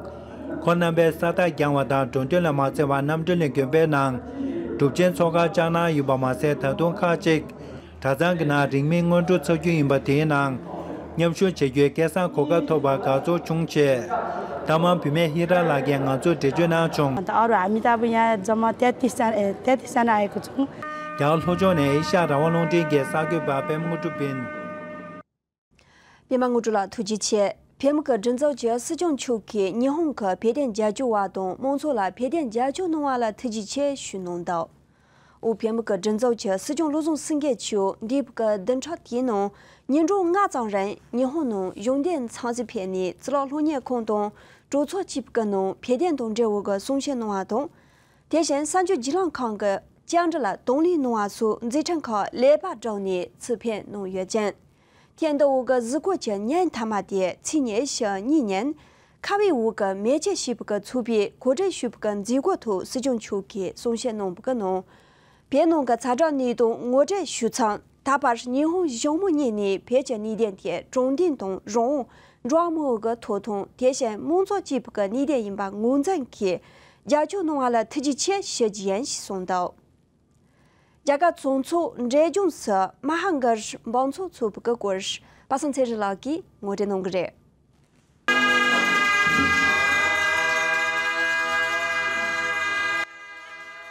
ཁོང་རྣམ་པས་ས་རྟགས་བརྐྱངས་པ་དང་འགྲོ་དོན་ལ་མ་འཛེམས་པར་གནམ་གྲུ་ནས་དགོན་པའི་ནང་གྲུབ་ཆེན་ཚོགས་ཁར་བཅར་གནང་ཡོད་པ་མ་ཟད། ད་དུང་ཁག་ཅིག་གྲྭ་ཚང་གི་ནང་རིང་མིན་སྔོན་འགྲོ་འཚོགས་རྒྱུ་ཡིན་པ། དེའི་ནང་མཉམ་ཞུགས་བྱེད་རྒྱུའི་སྐལ་བཟང་གོ་སྐབས་ཐོབ་པར་དགའ་ཚོར་བྱུང་ཞེས་རྟ་དམར་བུད་མེད་ཧི་ར་ལགས་ཀྱིས་ང་ཚོར་འགྲེལ་བརྗོད་གནང་བྱུང་། और अमिताभ यहाँ जम्मा तैंतीस जन ए, तैंतीस जना आएको छौँ। རྒྱ་གར་ལྷོ་ཕྱོགས་ནས་ཨེ་ཤ་ཡ་རང་དབང་རླུང་འཕྲིན་གྱི་གསར་འགོད་པ་པད་མ་དངོས་གྲུབ་ཡིན། པད་མ་དངོས་གྲུབ་ལགས་ཐུགས་རྗེ་ཆེ། པད་མ་གི་སྒྲིག་འཛུགས་ཀྱིས་སྲིད་སྐྱོང་མཆོག་གིས་ཉི་ཧོང་གི་བོད་དོན་རྒྱབ་སྐྱོར་བ་དང་དམངས་ཚོགས་ལ་བོད་དོན་རྒྱབ་སྐྱོར་གནང་བ་ལ་ཐུགས་རྗེ་ཆེ་ཞུས་གནང་འདུག་འོ་པད་མ་གི་སྒྲིག་འཛུགས་ཀྱི་སྲིད་སྐྱོང་བློ་བཟང་སེང་གེ་མཆོག་འདས་པའི་བདུན་ཕྲག་དེའི་ནང་ཉིན་གྲངས་ལྔ་ཙམ་རིང་ཉི་ཧོང་ནང་གཞུང་འབྲེལ་འཚམས་གཟིགས་ཕེབས་ནས་གཙུག་ལག་སློབ་གཉེར་ཁང་དང་གྲོས་ཚོགས་བཅས་ཀྱི་ནང་བོད་དོན་དང་འབྲེལ་བའི་གསུང་བཤད་གནང་བ་དང་། དེ་བཞིན་གསར་འགྱུར་བརྒྱུད་ལམ་ཁང་གི་བཅར་འདྲི་ལ་དང་ལེན་གནང་བ་སོགས་མཛད་འཕྲིན་ཁག་ལེགས་པར་བསྒྲུབས་ནས་ཆེད་ཕེབས་གནང་ཡོད་ཅིང་། ཐེངས་འདིའི་གཟིགས་སྐོར་གྱི་ཉིན་མཐའ་མ་དེ་ཚེས་ཉི་ཤུ་གཉིས་ཉིན་ཁ་བའི་འོག་གི་མེ་ལྕེ་ཞེས་པའི་ཚོགས་པས་གོ་སྒྲིག་ཞུས་པའི་མཛད་སྒོའི་ཐོག་སྲིད་སྐྱོང་མཆོག་གིས་གསུང་བཤད་གནང་བའི་ནང་། བོད་ནང་གི་ཛ་དྲག་གནས་སྟངས་ངོ་སྤྲོད་ཞུས་ཙང་། ད་བར་ཉི་ཧོང་གཞུང་མང་གཉིས་ནས་བོད་ཀྱི་གནད་དོན་དེ་དྲང་བདེན་དང་རང་དབང་། འགྲོ་བ་མིའི་གི་ཐོབ་ཐང་དེ་བཞིན་དམངས་གཙོ་བཅས་ཀྱི་གནད་དོན་ཡིན་པ་ངོས་འཛིན་གྱིས་རྒྱབ་སྐྱོར་གནང་བ་ལ་ཐུགས་རྗེ་ཆེ་ཞུ་རྒྱུ་ཡིན་ཞེས་གསུངས་འདུག་རྒྱ་གར་ཚོང་ཚོགས་འབྲས་ལྗོངས་སུ་མ་ཧཱ་གྷར་འབུམ་ཚོགས་འཚོགས་པའི་སྐོར་པ་སངས་ཚེ་རིང་ལགས་ཀྱིས་ངོ་སྤྲོད་གནང་གི་རེད།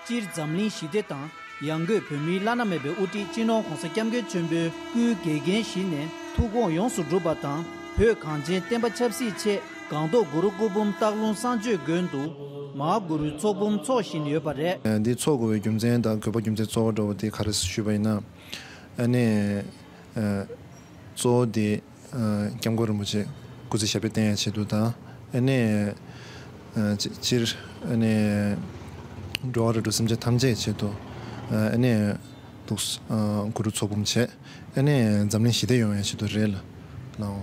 སྤྱིར་འཛམ་གླིང་ཞི་བདེ་དང་ཡང་སྒོས་བོད་མིའི་བླ་ན་མེད་པའི་དབུ་ཁྲིད་སྤྱི་ནོར་༸གོང་ས་༸སྐྱབས་མགོན་ཆེན་པོའི་སྐུའི་འགལ་རྐྱེན་ཞི་ནས་ཐུགས་དགོངས་ཡོངས་སུ་འགྲུབ་པ་དང་། བོད་གངས་ཅན་བསྟན་པ་ཆབ་སྲིད་ཆེད་སྒང་ཏོག་གུ་རུ་སྐུ་འབུམ་སྟག་ལུང་གསང་སྤྱོད་དགོན་དུ་མ་ཧཱ་གུ་རུའི་ཚོགས་འབུམ་འཚོགས་བཞིན་ཡོད་པ་རེད། འདི་འཚོགས་དགོས་པའི་རྒྱུ་མཚན་དང་དགོས་པ་རྒྱུ་མཚན་གཙོ་བོ་འདྲ་བོ་དེ་ག་རེ་ཞུས་པ་ཡིན་ན། ཨ་ནི། ཨ། གཙོ་བོ་དེ། ཨ། སྐྱབས་མགོན་རིན་པོ་ཆེ་སྐུ་ཚེ་ཞབས་པད་བརྟན་ཡག་ཆེད་དུ་དང་། ཨ་ནི། ཨ། སྤྱི་སྤྱིར། ཨ་ནི། འགྲོ་བ་རིགས་དྲུག་སེམས་ཅན་ཐམས་ཅད་ཡག་ཆེད་དུ། ཨ་ནི། འདུག་ཨ། གུ་རུ་ཚོགས་འབུམ་བྱས། ཨ་ནི་འཛམ་གླིང་ཞི་བདེ་ཡོང་ཡག་ཆེད་དུ་རེད་ལ། ལའོ།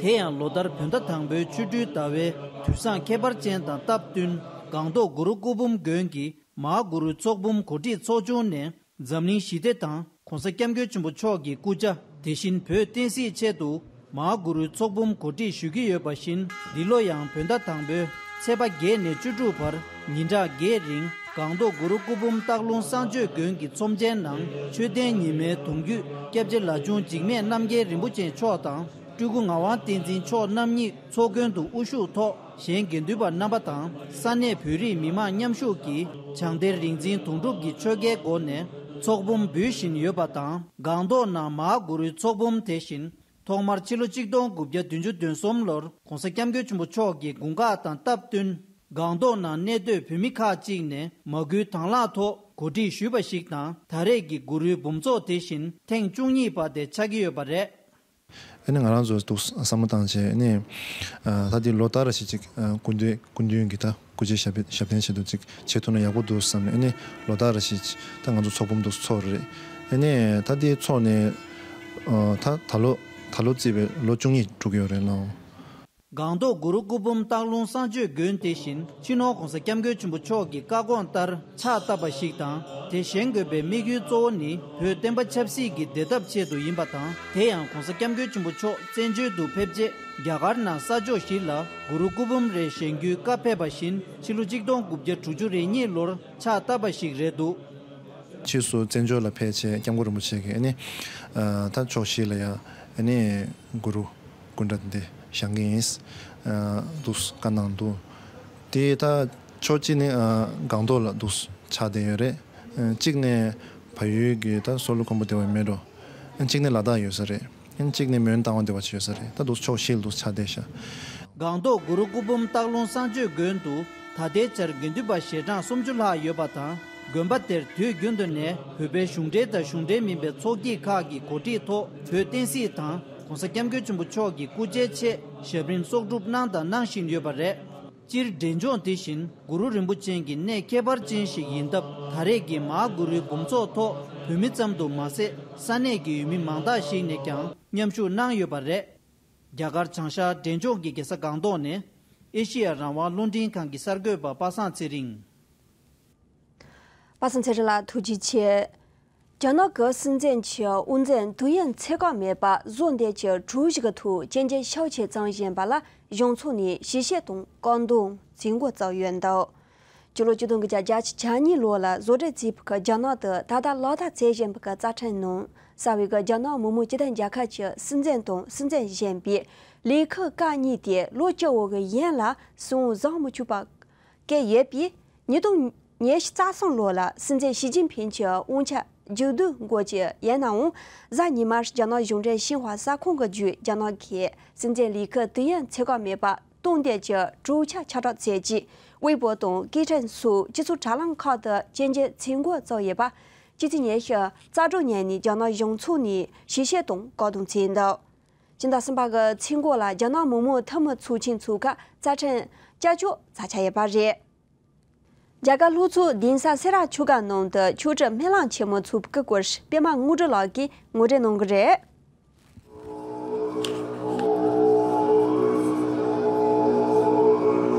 དེ་ཡང་ལོ་ལྟར་བོད་ཟླ་དང་པོའི་ཆོ་འཕྲུལ་ཟླ་བའི་དུས་བཟང་ཁྱད་པར་ཅན་དང་སྟབས་བསྟུན་སྒང་ཏོག་གུ་རུ་སྐུ་འབུམ་དགོན་གྱི་མ་ཧཱ་གུ་རུའི་ཚོགས་འབུམ་གོ་སྒྲིག་ཚོགས་ཆུང་ནས་འཛམ་གླིང་ཞི་བདེ་དང་༸གོང་ས་༸སྐྱབས་མགོན་ཆེན་པོ་མཆོག་གི་སྐུ་ཕྱྭ་དེ་བཞིན་བོད་བསྟན་སྲིད་ཆེད་དུ་མ་ཧཱ་གུ་རུའི་ཚོགས་འབུམ་གོ་སྒྲིག་ཞུ་གི་ཡོད་པ་བཞིན། འདི་ལོ་ཡང་བོད་ཟླ་དང་པོའི་ཚེས་པ་བརྒྱད་ནས་བཅུ་དྲུག་བར་ཉིན་གྲངས་བརྒྱད་རིང་སྒང་ཏོག་གུ་རུ་སྐུ་འབུམ་སྟག་ལུང་གསང་སྤྱོད་དགོན་གྱི་ཚོམས་ཆེན་ནང་མཆོད་རྟེན་ཉི་མའི་གདུང་རྒྱུད་སྐྱབས་རྗེ་ལ་ཆུང་འཇིགས་མེད་རྣམ་རྒྱལ་རིན་པོ་ཆེ་མཆོག་དང་། སྤྲུལ་སྐུ་ངག་དབང་བསྟན་འཛིན་མཆོག་རྣམ་གཉིས་ཚོགས་མགོན་དུ་དབུ་བཞུགས་ཐོག་གཞན་དགེ་འདུན་པ་རྣམ་པ་དང་ས་གནས་བོད་རིགས་མི་མང་མཉམ་ཞུགས་ཀྱིས་བྱང་གཏེར་རིག་འཛིན་དོན་གྲུབ་ཀྱི་ཆོ་གའི་སྒོ་ནས་ཚོགས་འབུམ་འབུལ་བཞིན་ཡོད་པ་དང་། སྒང་ཏོག་ནང་མ་ཧཱ་གུ་རུའི་ཚོགས་འབུམ་དེ་བཞིན་ཐོག་མར་ཕྱི་ལོ་ཆིག་སྟོང་དགུ་བརྒྱ་བདུན་ཅུ་དོན་གསུམ་ལོར་༸གོང་ས་༸སྐྱབས་མགོན་ཆེན་པོ་མཆོག་གི་དགུང་ཁ་དང་སྟབས་བསྟུན་སྒང་ཏོག་ནང་གནས་སྡོད་བོད་མི་ཁག་ཅིག་ནས་མ་སྐུལ་དང་བླངས་ཐོག་གོ་སྒྲིག་ཞུས་པ་ཞིག་དང་། ད་རེས་ཀྱི་གུ་རུའི་འབུམ་ཚོགས་དེ་བཞིན་ཐེངས་བཅུ་གཉིས་པ་དེ་ཆགས་ཀྱི་ཡོད་པ་རེད། ཨ་ནི་ང་རང་ཚོ་འདུག་བསམ་བློ་བཏང་བྱས་ཨ་ནི། ཨ། ད་འདི་ལོ་ལྟར་རེ་བཞིན་ཅིག་ཨ། སྐུ་མདུན་སྐུ་མདུན་གྱི་ད་སྐུ་ཕྱྭའི་ཞབས་པད་ཞབས་བརྟན་ཆེད་དུ་ཅིག་བྱེད་ཐུབ་ན་ཡག་པོ་འདུག་བསམ་ནས་ཨ་ནི་ལོ་ལྟར་རེ་བཞིན་ད་ང་ཚོ་ཚོགས་འབུམ་འདུག་ཚོགས་རེད། ཨ་ནི་ད་འདི་ཚོགས་ནས། ཨ། ད་ད་ལོ་ད་ལོ་བརྩིས་པའི་ལོ་བཅུ་གཉིས་འགྲོ་གི་ཡོད་རེད་ལགས། སྒང་ཏོག་གུ་རུ་སྐུ་འབུམ་སྟག་ལུང་གསང་སྤྱོད་དགོན་དེ་བཞིན་སྤྱི་ནོར་༸གོང་ས་༸སྐྱབས་མགོན་ཆེན་པོ་མཆོག་གི་བཀའ་དགོངས་ལྟར་ཕྱག་བཏབ་པ་ཞིག་དང་། དེ་བཞེངས་དགོས་པའི་དམིགས་ཡུལ་གཙོ་བོ་ནི་བོད་བསྟན་པ་ཆབ་སྲིད་ཀྱི་བདེ་ཐབས་ཆེད་དུ་ཡིན་པ་དང་། དེ་ཡང་༸གོང་ས་༸སྐྱབས་མགོན་ཆེན་པོ་མཆོག་བཙན་བྱོལ་དུ་ཕེབས་རྗེས་རྒྱ་གར་ནང་ས་ཕྱོགས་བཞི་ལ་གུ་རུ་སྐུ་འབུམ་རེ་བཞེངས་རྒྱུའི་བཀའ་ཕེབས་པ་བཞིན་ཕྱི་ལོ་ཆིག་སྟོང་དགུ་བརྒྱ་དྲུག་ཅུ་རེ་གཉིས་ལོར་ཕྱག་བཏབ་པ་ཞིག་རེད་འདུག་ཕྱིས་སུ་བཙན་བྱོལ་ལ་ཕེབས་བྱས་སྐྱབས་མགོན་རིན་པོ་ཆེ་གིས་ཨ་ནི། ཨ། ད་ཕྱོགས་བཞི་ལ་ཡང་ཨ་ནི་གུ་རུ་སྐུ་འདྲ་འདི་བཞེངས་ཀྱི་ཡིན། ཨ། འདུག་བཀའ་གནང་འདུག་དེ་ད་ཕྱོགས་གཅིག་ནས། ཨ། སྒང་ཏོག་ལ་འདུག་ཆགས་བསྡད་ཡོད་རེད། ཨ། གཅིག་ནས་བལ་ཡུལ་གྱི་ད་སོ་ལོ་ཀོན་པོ་སྡེ་བ་མེད་འགྲོ། ཨ། གཅིག་ནས་ལ་དྭགས་ཡོད་ས་རེད། ཨ། གཅིག་ནས་མོན་རྟ་དབང་སྡེ་བ་ཅིག་ཡོད་ས་རེད། ད་འདུག་ཕྱོགས་བཞི་ལ་འདུག་ཆགས་བསྡད་ཤག་སྒང་ཏོག་གུ་རུ་སྐུ་འབུམ་སྟག་ལུང་གསང་སྤྱོད་དགོན་དུ་ད་ལྟའི་ཆར་དགེ་འདུན་པ་ཞལ་གྲངས་སུམ་ཅུ་ལྷག་ཡོད་པ་དང་། དགོན་པ་དེར་དུས་རྒྱུན་དུ་ནས་བོད་པའི་གཞུང་འབྲེལ་དང་གཞུང་འབྲེལ་མིན་པའི་ཚོགས་སྐྱིད་ཁག་གི་གོ་སྒྲིག་ཐོག་བོད་བསྟན་སྲིད་དང་༸གོང་ས་༸སྐྱབས་མགོན་ཆེན་པོ་མཆོག་གི་སྐུ་ཕྱྭའི་ཆེད་ཞབས་རིམ་གསོག་སྒྲུབ་གནང་དང་གནང་བཞིན་ཡོད་པ་རེད། སྤྱིར་འབྲས་ལྗོངས་དེ་བཞིན་གུ་རུ་རིན་པོ་ཆེ་གི་གནས་ཁྱད་པར་ཅན་ཞིག་ཡིན་སྟབས། ད་རེས་ཀྱི་མ་ཧཱ་གུ་རུའི་འབུམ་ཚོགས་ཐོག་བོད་མི་ཙམ་དུ་མ་ཟད། ས་གནས་ཀྱི་ཡུལ་མི་མང་དག་ཞིག་ནས་ཀྱང་མཉམ་ཞུགས་གནང་ཡོད་པ་རེད། རྒྱ་གར་བྱང་ཤར་འབྲས་ལྗོངས་ཀྱི་རྒྱལ་ས་སྒང་ཏོག་ནས་ཨེ་ཤེ་ཡ་རང་དབང་རླུང་འཕྲིན་ཁང་གི་གསར་འགོད་པ་པ་སངས་ཚེ་རིང་། པ་སངས་ཚེ་རིང་ལགས་ཐུགས་རྗེ་ཆེ། རྒྱ་ནག་གི་སྲིད་འཛིན་གྱི་དབུ་འཛིན་ཏུའུ་ཡན་ཚེ་གང་མེད་པ་བཟོ་འདེད་ཀྱི་གྲུ་བཞི་གི་ཐོག་སྐྱོན་བརྗོད་ཤུགས་ཆེ་བྱུང་བཞིན་པ་ལ་གཞུང་ཕྱོགས་ནས་ཞིབ་བཤེར་དང་བཀག་སྡོམ་བྱེད་འགོ་བཙུགས་ཡོད་འདུག་སྤྱི་ལོ་ཆིག་སྟོང་དགུ་བརྒྱ་བརྒྱད་ཅུ་གྱ་གཉིས་ལོ་ལ་བཟོ་གྲྭ་བཙུགས་པའི་རྒྱ་ནག་ཏུ་ད་ལྟ་ལག་བསྟར་མཛད་བཞིན་པའི་རྩ་ཁྲིམས་ནང་གསལ་བའི་རྒྱ་ནག་མི་དམངས་སྤྱི་མཐུན་རྒྱལ་ཁབ་ཀྱི་སྲིད་འཛིན་དང་སྲིད་འཛིན་གཞོན་པའི་ལས་ཁུངས་ཁག་གཉིས་ཏེ་ལོ་བཅུ་བོ་གི་ཡན་ལ་སྲིད་དབང་བཟུང་མི་ཆོག་པ་བཀལ་ཡོད་པས། ཉིས་སྟོང་ཉི་ཤུ་རྩ་གསུམ་ལོ་ལ་སྲིད་འཛིན་ཞི་ཅིན་ཕིང་གི་དབང་ཆ་མཇུག་བསྡུ་འགོ་བཙུགས་ཡིན་ནའང་། གཟའ་ཉི་མར་རྒྱ་ནག་གཞུང་འབྲེལ་ཤིན་ཧྭ་གསར་ཁང་གི་བརྒྱུད་རྒྱ་ནག་གི་སྲིད་འཛིན་ལས་ཁུངས་ཏུའུ་ཡན་ཚེ་གང་མེད་པ་གཏོང་འདོད་ཀྱི་གྲོས་འཆར་ཁྱབ་བསྒྲགས་མཛད་རྗེས་ཝེ་པོ་དང་ཀི་ཁྲན་སོགས་སྤྱི་ཚོགས་དྲ་ལམ་ཁག་ཏུ་སྐྱོན་བརྗོད་བྱེད་འགོ་བཙུགས་ཡོད་པ། ཕྱི་ཚེས་ཉི་ཤུ་རྩ་དྲུག་ཉིན་ནས་རྒྱ་ནག་གཞུང་ཕྱོགས་ནས་ཞིབ་བཤེར་དང་བཀག་སྡོམ་བྱས་འདུག་སྤྱི་ཟླ་གསུམ་པ་གི་ཚེས་འགོ་ལ་རྒྱ་ནག་མི་དམངས་འཐུས་མི་ཚོགས་ཆེན་ཚོགས་སྐབས་རྩ་ཁྲིམས་བསྐྱར་བཅོས་བྱ་འཆར་ཡོད་པ་རེད། རྒྱ་གར་ལྷོ་ཕྱོགས་གདན་ས་སེ་ར་ཆོས་སྒར་ནང་དུ་ཆོས་ཁྲིམས་སྨོན་ལམ་ཆེན་མོ་ཚོགས་པའི་སྐོར་པད་མ་དངོས་གྲུབ་ལགས་ཀྱིས་ངོ་སྤྲོད་གནང་གི་རེད།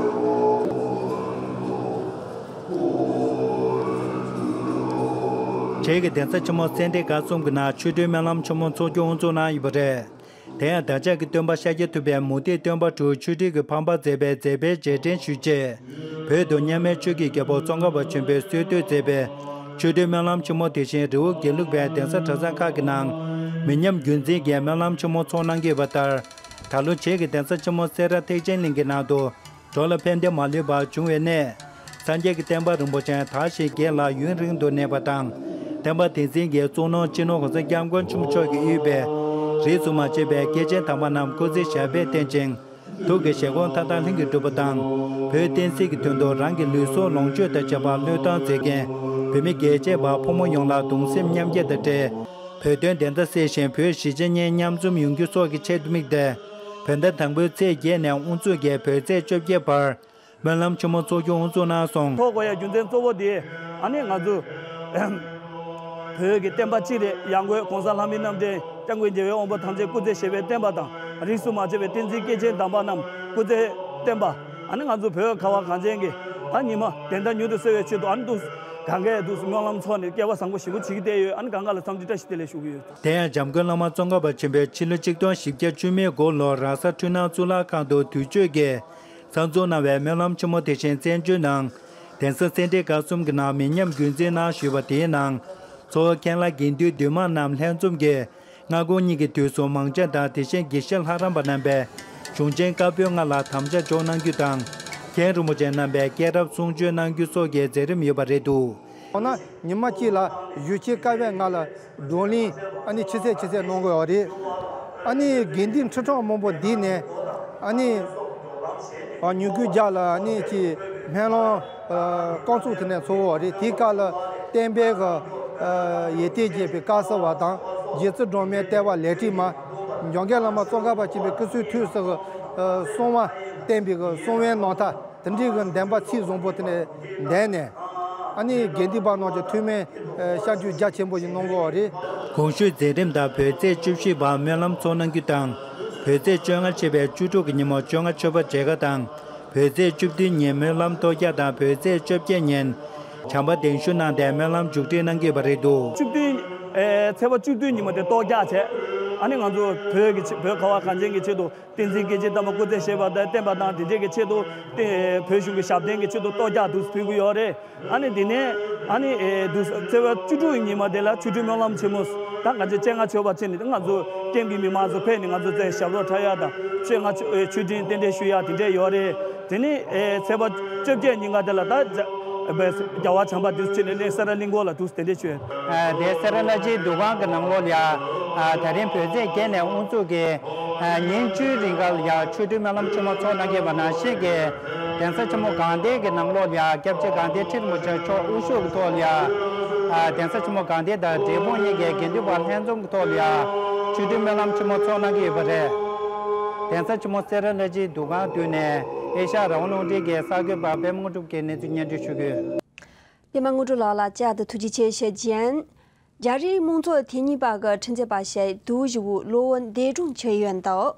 བྱེས་ཀྱི་གདན་ས་ཆེན་མོ་སེ་འབྲས་དགའ་གསུམ་གྱི་ནང་ཆོས་ཁྲིམས་སྨོན་ལམ་ཆེན་མོ་འཚོགས་རྒྱུ་དབུ་འཛུགས་གནང་ཡོད་པ་རེད། དེ་ཡང་བདག་ཅག་གི་སྟོན་པ་ཤཱཀྱ་ཐུབ་པས་མུ་སྟེགས་སྟོན་པ་དྲུག་ཆོས་ཁྲིམས་ཀྱི་ཕམ་པར་མཛད་པའི་མཛད་པའི་རྗེས་དྲན་ཞུ་ཆེད། བོད་དུ་མཉམ་མེད་ཆོས་ཀྱི་རྒྱལ་པོ་ཙོང་ཁ་པ་ཆེན་པོས་སྲོལ་གཏོད་མཛད་པའི་ཆོས་ཁྲིམས་སྨོན་ལམ་ཆེན་མོ་དེ་བཞིན་རི་བོ་དགེ་ལུགས་པའི་གདན་ས་གྲྭ་ཚང་ཁག་གི་ནང་མི་ཉམས་རྒྱུན་འཛིན་གྱིས་སྨོན་ལམ་ཆེན་མོ་འཚོགས་གནང་གི་ཡོད་པ་ལྟར། ད་ལོ་བྱེས་ཀྱི་གདན་ས་ཆེན་མོ་སེ་ར་ཐེག་ཆེན་གླིང་གི་ནང་དུ་འགྲོ་ལ་ཕན་བདེ་མ་ལུས་པ་བྱུང་བའི་གནས། སངས་རྒྱས་ཀྱི་བསྟན་པ་རིན་པོ་ཆེ་དར་ཞིང་རྒྱས་ལ་ཡུན་རིང་དུ་གནས་པ་དང་། བསྟན་པ་དེ་འཛིན་གྱི་གཙུག་ན་སྤྱི་ནོར་༸གོང་ས་༸སྐྱབས་མགོན་ཆེན་པོ་མཆོག་གིས་དབུས་པའི་རིས་སུ་མ་ཆད་པའི་སྐྱེས་ཆེན་དམ་པ་རྣམས་སྐུ་ཚེ་ཞབས་པད་བརྟན་ཅིང་། ཐུགས་ཀྱི་བཞེད་དགོངས་མཐའ་དག་ལྷུན་གྱིས་གྲུབ་པ་དང་། བོད་བསྟན་སྲིད་ཀྱི་དོན་དུ་རང་གི་ལུས་སྲོག་ལོངས་སྤྱོད་དང་བཅས་པ་བློས་བཏང་མཛད་མཁན་བོད་མི་རྒྱལ་གཅེས་པ་ཕོ་མོ་ཡོངས་ལ་གདུང་སེམས་མཉམ་སྐྱེད་དང་འབྲེལ། བོད་དོན་བདེན་མཐའ་གསལ་ཞིང་བོད་གཞིས་བྱེས་གཉིས་མཉམ་འཛོམས་ཡོང་རྒྱུ་སོགས་ཀྱི་ཆེད་དུ་དམིགས་ཏེ། བོད་ཟླ་དང་པོའི་ཚེས་བརྒྱད་ནས་དབུ་འཛུགས་ཀྱིས་བོད་ཚེས་བཅོ་བརྒྱད་བར། སྨོན་ལམ་ཆེན་མོ་འཚོགས་རྒྱུ་དབུ་འཛུགས་གནང་སོང་། ཐོག་གོ་ཡ་རྒྱུ་མཚན་གཙོ་བོ་དེ་ཨ་ནི་ང་ཚོ་བོད་ཀྱི་བསྟན་པ་སྤྱི་རེད། ཡང་སྒོས་༸གོང་ས་ལྷ་མིའི་རྣམ་འདྲེན་༸སྐྱབས་མགོན་རྒྱལ་བའི་དབང་པོ་ཐམས་ཅད་སྐུ་ཚེ་ཞབས་པད་བརྟན་པ་དང་། རིས་སུ་མ་ཆད་པའི་བསྟན་འཛིན་སྐྱེས་ཆེན་དམ་པ་རྣམས་སྐུ་ཚེ་བརྟན་པ། ཨ་ནི་ང་ཚོ་བོད་ཁ་བ་གངས་ཅན་གྱི་ད་ཉི་མ་བདེན་མཐའ་མྱུར་དུ་གསལ་བའི་ཆེད་དུ་ཨ་ནི་འདུག་གང་གས་འདུག་སྨོན་ལམ་འཚོགས་ནས་སྐལ་བ་བཟང་པོ་ཞེ་པོ་བྱེད་ཀྱི་བསྡད་ཡོད། ཨ་ནི་གང་ག་ལ་འཚམས་འདྲི་བཀྲ་ཤིས་བདེ་ལེགས་ཞུ་གི་ཡོད། དེ་ཡང་འཇམ་མགོན་བླ་མ་ཙོང་ཁ་པ་ཆེན་པོས་ཕྱི་ལོ་ཆིག་སྟོང་བཞི་བརྒྱ་བཅུ་མེད་དགུ་ལོར་ར་ས་འཕྲུལ་སྣང་གཙུག་ལག་ཁང་དུ་དུས་མཆོད་ཀྱི་གསར་འཛུགས་གནང་བའི་སྨོན་ལམ་ཆེན་མོ་དེ་བཞིན་བཙན་བྱོལ་ནང་གདན་ས་སེ་འབྲས་དགའ་གསུམ་གྱི་ནང་མི་ཉམས་རྒྱུན་འཛིན་གནང་ཞུས་པ་དེའི་ནང་། གཙོ་བོ་མཁན་བླ་དགེ་འདུན་འདུས་མང་རྣམས་ལྷན་འཛོམས་ཀྱིས་སྔ་དགོང་གཉིས་ཀྱི་དུས་སུ་མང་ཇ་དང་དེ་བཞིན་དགེ་བཤེས་ལྷ་རམས་པ་རྣམ་པས་གཞུང་ཆེན་བཀའ་པོད་ལྔ་ལ་དམ་བཅའ་འཇོག་གནང་རྒྱུ་དང་། མཁན་རིན་པོ་ཆེ་རྣམ་པས་སྐྱེས་རབས་གསུང་ཆོས་གནང་རྒྱུ་སོགས་ཀྱི་མཛད་རིམ་ཡོད་པ་རེད་འདུག། འོ་ན་ཉི་མ་གཅིག་ལ་གཞུང་ཆེན་བཀའ་པོད་ལྔ་ལ་བགྲོ་གླེང་ཨ་ནི་ཆེ་ཚད་ཆེ་ཚད་གནང་དགོས་པ་རེད། ཨ་ནི་དགེ་འདུན་ཁྲི་ཕྲག་མང་པོ་འདུས་ནས་ཨ་ནི་ཨ་ཉིན་གུང་རྒྱབ་ལ་ཨ་ནི་ཅིག་སྨོན་ལམ་ཨ་སྐོང་ཚོགས་དེ་ནས་ཚོགས་པ་རེད། དེའི་སྐབས་ལ་བསྟན་པའི་གི་ཨ་ཡོན་ཏན་རྒྱས་པའི་བཀའ་སྩལ་བ་དང་རྗེ་བཙུན་སྒྲོལ་མའི་ལྟ་བ་ལས་ཀྲིག་མ། འཇམ་མགོན་བླ་མ་ཙོང་ཁ་པ་ཆེན་པོའི་སྐུ་ཚེའི་དུས་སུ་གི་ཨ་གསང་བ་བསྟན་པའི་གི་གསང་བའི་རྣམ་ཐར། དེ་འདྲའི་གི་བདེན་པ་ཚིག་བཟང་པོ་དེ་ནས་བསྡད་ནས། ཨ་ནི་དགེ་འདུན་པ་རྣམས་ཀྱི་ཐུགས་སྨོན་ཨ་བཤད་རྒྱུ་རྒྱ་ཆེན་པོ་ཞིག་གནང་དགོས་པ་རེད། གོང་ཞུས་མཛད་རིམ་དང་བོད་ཚེས་བཅུ་བཞི་བར་སྨོན་ལམ་འཚོགས་གནང་རྒྱུ་དང་། བོད་ཚེས་བཅོ་ལྔ་ཆད་པའི་བཅུ་དྲུག་གི་ཉིན་མོ་བཅོ་ལྔ་མཆོད་པ་མཇལ་ཁ་དང་། བོད་ཚེས་བཅུ་བདུན་ཉིན་སྨོན་ལམ་གཏོར་རྒྱག་དང་བོད་ཚེས་བཅོ་བརྒྱད་ཉིན་བྱམས་པ་གདན་ཞུ་གནང་སྟེ་སྨོན་ལམ་མཇུག་སྒྲིལ་གནང་གི་ཡོད་པ་རེད་འདུག། བཅུ་བདུན་ཨེ་ཚེས་པ་བཅུ་བདུན་ཉིན་མོ་དེ་གཏོར་རྒྱག་བྱས། ཨ་ནི་ང་ཚོ་བོད་ཀྱི་ཆེད་བོད་ཁ་བ་གངས་ཅན་གྱི་ཆེད་དུ། བསྟན་འཛིན་སྐྱེས་ཆེན་དམ་པ་སྐུ་ཚེ་ཞབས་པད་བརྟན་པ་དང་དེ་འདྲས་ཀྱི་ཆེད་དུ་བསྟན་བོད་གཞུང་གི་ཞབས་བརྟན་གྱི་ཆེད་དུ་གཏོར་རྒྱག་འདུག་ཕུལ་གྱི་ཡོད་རེད། ཨ་ནི་དེ་ནས་ཨ་ནི་ཨེ་འདུག་ཚེས་པ་བཅུ་དྲུག་ཉིན་མ་དེ་ལ་ཆོས་ཁྲིམས་སྨོན་ལམ་ཆེན་མོ་ད་ག་ཚོད་བཅོ་ལྔ་མཆོད་པ་བྱས་ནས་ང་ཚོ་ཀེམ་གྱི་མི་མང་ཚོ་ཕེབས་ནས་ང་ཚོ་བཙལ་ཞབས་རོགས་འཁྲབ་ཡག་དང་བཅོ་ལྔ་མཆོད་ཨེ་ཆོས་ཁྲིམས་རྟེན་འབྲེལ་ཞུ་ཡག་དེ་འདྲས་ཡོད་རེད། དེ་ནས་ཨེ་ཚེས་པ་བཅོ་བརྒྱད་ཉིན་ག་དེ་ལ་ད་རྒྱ་རྒྱལ་བ་བྱམས་པ་འདུག་ཕྱིན་ནས་སེ་ར་གླིང་སྐོར་ལ་འདུག་དེ་འདྲས་བྱོས། ཨ་དེ་སེ་ར་བླ་སྤྱིའི་འདུ་ཁང་གི་ནང་ལོགས་ལ་ཡ། ཨ་ད་རིང་བོད་ཚེས་བརྒྱད་ནས་དབུ་འཛུགས་ཀྱིས་ཨ་ཉིན་བཅུའི་རིང་ག་ལ་ཡ་ཆོས་ཁྲིམས་སྨོན་ལམ་ཆེན་མོ་འཚོགས་གནང་གི་ཡོད་པ་ནང་བཞིན་གྱི་གདན་ས་ཆེན་མོ་དགའ་ལྡན་གྱི་ནང་ལོགས་ལ་ཡ་སྐྱབས་རྗེ་དགའ་ལྡན་ཁྲི་རིན་པོ་ཆེ་མཆོག་དབུ་བཞུགས་ཀྱི་ཐོག་ལ་ཡ། ཨ་གདན་ས་ཆེན་མོ་དགའ་ལྡན་དང་འབྲས་སྤུངས་གཉིས་ཀྱི་དགེ་འདུན་པ་ལྷན་འཛོམས་ཀྱི་ཐོག་ལ་ཡ་ཆོས་ཁྲིམས་སྨོན་ལམ་ཆེན་མོ་འཚོགས་གནང་གི་ཡོད་པ་རེད། གདན་ས་ཆེན་མོ་སེ་ར་བླ་སྤྱིའི་འདུ་ཁང་མདུན་ནས་ཨེ་ཤ་ཡ་རང་དབང་རླུང་འཕྲིན་གྱི་གསར་འགོད་པ་པད་མ་དངོས་གྲུབ་ཀྱིས་གནས་ཚུལ་སྙན་སྒྲོན་ཞུ་གི་ཡོད། པད་མ་དངོས་གྲུབ་ལགས་ལ་བཅར་དུ་ཐུགས་རྗེ་ཆེ་ཞུ་རྒྱུ་ཡིན། རྒྱ་རིགས་དམངས་གཙོ་འཐུས་མི་པ་གི་ཁྲི་འཛིན་པ་ཞིག་དུ་བཞི་བོ་གློ་བུར་འདས་གྲོངས་བྱས་ཡོད་འདུག།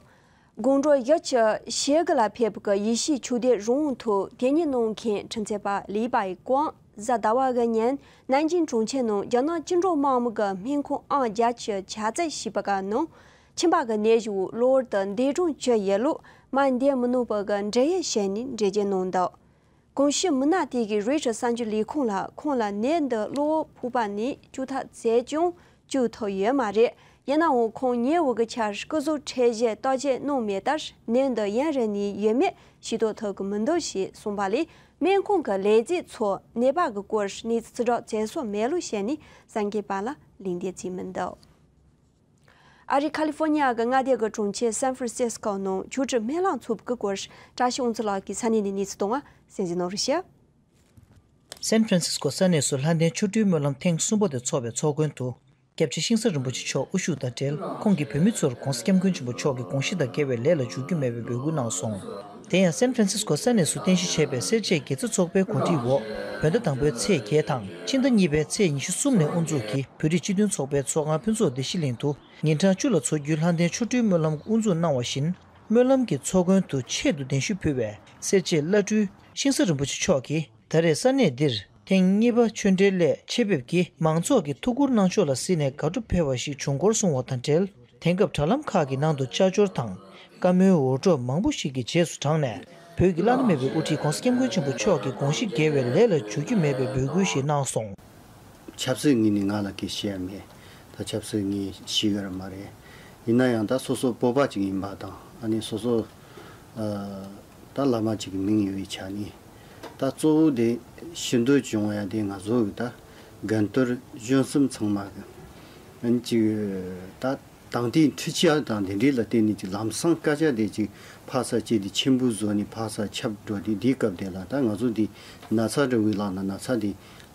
དགོང་དྲོ་ཡོ་ཆུ་ཞེ་དགུ་ལ་ཕེབས་པའི་ཡེ་ཤུའི་ཆོས་སྡེ་རང་དབང་ཐོག་དེ་ཉིད་གནང་མཁན་ཁྲིམས་རྩོད་པ་ལི་པའི་ཀོང་གཟའ་ཟླ་བ་གི་ཉིན་ནན་ཅིང་གྲོང་ཁྱེར་ནང་རྒྱ་ནག་བཅིངས་འགྲོལ་དམག་མི་གི་སྨན་ཁང་ཨང་བརྒྱད་ཅུ་ཕྱག་འཚལ་ཞེས་པ་གི་ནང་ཁྱིམ་པ་གི་ནད་གཞི་བོ་གློ་བུར་དུ་འདས་གྲོངས་བྱུང་ཡོད་ལུགས་མ་འདས་མི་ནུས་པ་གི་འབྲེལ་ཡོད་བྱས་ནས་འགྲེལ་བརྗོད་གནང་འདུག་གོང་ཞུས་མི་སྣ་དེ་གིས་རོའི་ཊར་གསར་འགྱུར་ལས་ཁུངས་ལ་ཁོང་ལ་ནད་འདི་གློ་བུར་ཕོག་པ་ནས་བཅོས་ཐབས་བྱས་ཀྱང་བཅོས་ཐུབ་ཡོད་མ་རེད། ཡིན་ནའང་ཁོང་ཉེ་བའི་གི་ཆར་སྐུ་གཟུགས་ཁྲལ་བཞེས་བརྟག་དཔྱད་གནང་མེད་ལྟར་ནད་འདི་ཡུན་རིང་ནས་ཡོད་མེད་ཤེས་རྟོགས་ཐུབ་ཀྱི་མི་འདུག་ཅེས་གསུངས་པ་ལས་སྨན་ཁང་གི་ལས་བྱེད་ཚོས་ནད་པ་གི་སྐོར་གནས་ཚུལ་ཕྱིར་བསྒྲགས་བྱེད་སྲོལ་མེད་ལུགས་བཤད་ནས་གསར་འགོད་པ་ལ་ལན་འདེབས་བྱས་མི་འདུག་ཨ་རིའི་ཁ་ལི་ཧྥོ་ནི་ཡ་གི་མངའ་སྡེ་གི་གྲོང་ཁྱེར་སན་ཧྥ་རན་སིས་ཀོ་ནང་ཆོས་ཁྲིམས་སྨོན་ལམ་ཚོགས་པའི་སྐོར་བཀྲ་ཤིས་དབང་འདུས་ལགས་ཀྱིས་ས་གནས་ནས་གནས་ཚུལ་གཏོང་བ་གསན་གཟིགས་གནང་རོགས་ཞུ། སན་ཧྥ་རན་སིས་ཀོ་ས་གནས་སུ་ལྷ་ལྡན་ཆོ་འཕྲུལ་སྨོན་ལམ་ཐེངས་གསུམ་པ་དེ་འཚོགས་པའི་ཚོགས་མགོན་དུ་སྐྱབས་རྗེ་ཤིང་བཟའ་རིན་པོ་ཆེ་མཆོག་དབུ་བཞུགས་དང་འབྲེལ་ཁོང་གིས་བོད་མི་ཚོར་༧གོང་ས་༧སྐྱབས་མགོན་ཆེན་པོ་མཆོག་གི་དགོངས་གཞི་དང་འགལ་བའི་ལས་ལ་འཇུག་རྒྱུ་མེད་པའི་འབོད་སྐུལ་གནང་སོང་། དེ་ཡང་སན་ཧྥ་རན་སིས་ཀོ་ས་གནས་སུ་རྟེན་གཞི་བྱས་པའི་སེར་བྱེས་དགེ་རྩ་ཚོགས་པའི་གོ་སྒྲིག་འོག་བོད་ཟླ་དང་པོའི་ཚེས་བརྒྱད་དང་ཕྱི་ཟླ་གཉིས་པའི་ཚེས་ཉི་ཤུ་གསུམ་ནས་དབུ་འཛུགས་ཀྱིས་བོད་རིགས་སྤྱི་མཐུན་ཚོགས་པའི་ཚོགས་ཁང་ཕུན་ཚོགས་བདེ་སྐྱིད་གླིང་དུ་ཉིན་གྲངས་བཅུ་ལ་འཚོགས་རྒྱུའི་ལྷ་ལྡན་ཆོ་འཕྲུལ་སྨོན་ལམ་དབུ་འཛུགས་གནང་བ་བཞིན། སྨོན་ལམ་གྱི་ཚོགས་མགོན་དུ་ཆེད་དུ་གདན་ཞུ་ཕུལ་བའི་སེར་བྱེས་བླ་སྤྲུལ་ཤིང་བཟའ་རིན་པོ་ཆེ་མཆོག་གིས་ད་རེས་ས་གནས་འདིར་ཐེངས་གཉིས་པ་ཆོས་འབྲེལ་སླད་ཆེད་ཕེབས་ཀྱིས་མང་ཚོགས་ཀྱི་ཐུགས་ཁུར་གནང་ཕྱོགས་ལ་གཟིགས་ནས་དགའ་སྤྲོ་འཕེལ་བ་ཞིག་བྱུང་སྐོར་གསུངས་བ་དང་འབྲེལ། དེང་སྐབས་དྲ་ལམ་ཁག་གི་ནང་དུ་ཅ་ཅོར་དང་བཀའ་མོལ་འུར་སྒྲོག་མང་པོ་ཞིག་གི་རྗེས་སུ་འབྲངས་ནས་བོད་ཀྱི་བླ་ན་མེད་པའི་དབུ་ཁྲིད་༧གོང་ས་༧སྐྱབས་མགོན་ཆེན་པོ་མཆོག་གི་དགོངས་གཞི་འགལ་བའི་ལས་ལ་འཇུག་རྒྱུ་མེད་པའི་འབོད་སྐུལ་ཞིག་གནང་སོང་། ཆབ་སྲིད་ངོས་ནས་ང་ལ་སྐད་ཆ་མེད། ད་ཆབ་སྲིད་ངས་ཤེས་ཀྱི་ར་མ་རེད། ཡིན་ན་ཡང་ད་སོ་སོ་བོད་པ་ཅིག་ཡིན་པ་དང་ཨ་ནི་སོ་སོ་ཨ་ད་བླ་མ་ཅིག་གི་མིང་ཡོད་པའི་ཆ་ནས་ད་གཙོ་བོ་དེ་ཞུ་འདོད་བྱུང་བ་ཡང་དེ་ང་ཚོ་གི་ད་རྒན་དར་གཞོན་གསུམ་ཚང་མ་གི་ཨ་ནི་ཅིག་ད་དང་དེའི་འཁྲིད་བྱ་དང་དེ་འདྲའི་ལ་བརྟེན་ནས་ཅིག་ལམ་སང་སྐད་ཆ་དེ་ཅིག་ཕར་ཚུར་བྱས་ཏེ་ཆེན་པོ་བཟོས་ནས་ཕར་ཚུར་ཁྱབ་འགྲོ་དུས་དེའི་སྐབས་དེ་ལ་ད་ང་ཚོ་དེ་ན་ཚ་འདྲ་བོའི་ལག་ན་ན་ཚ་དེ་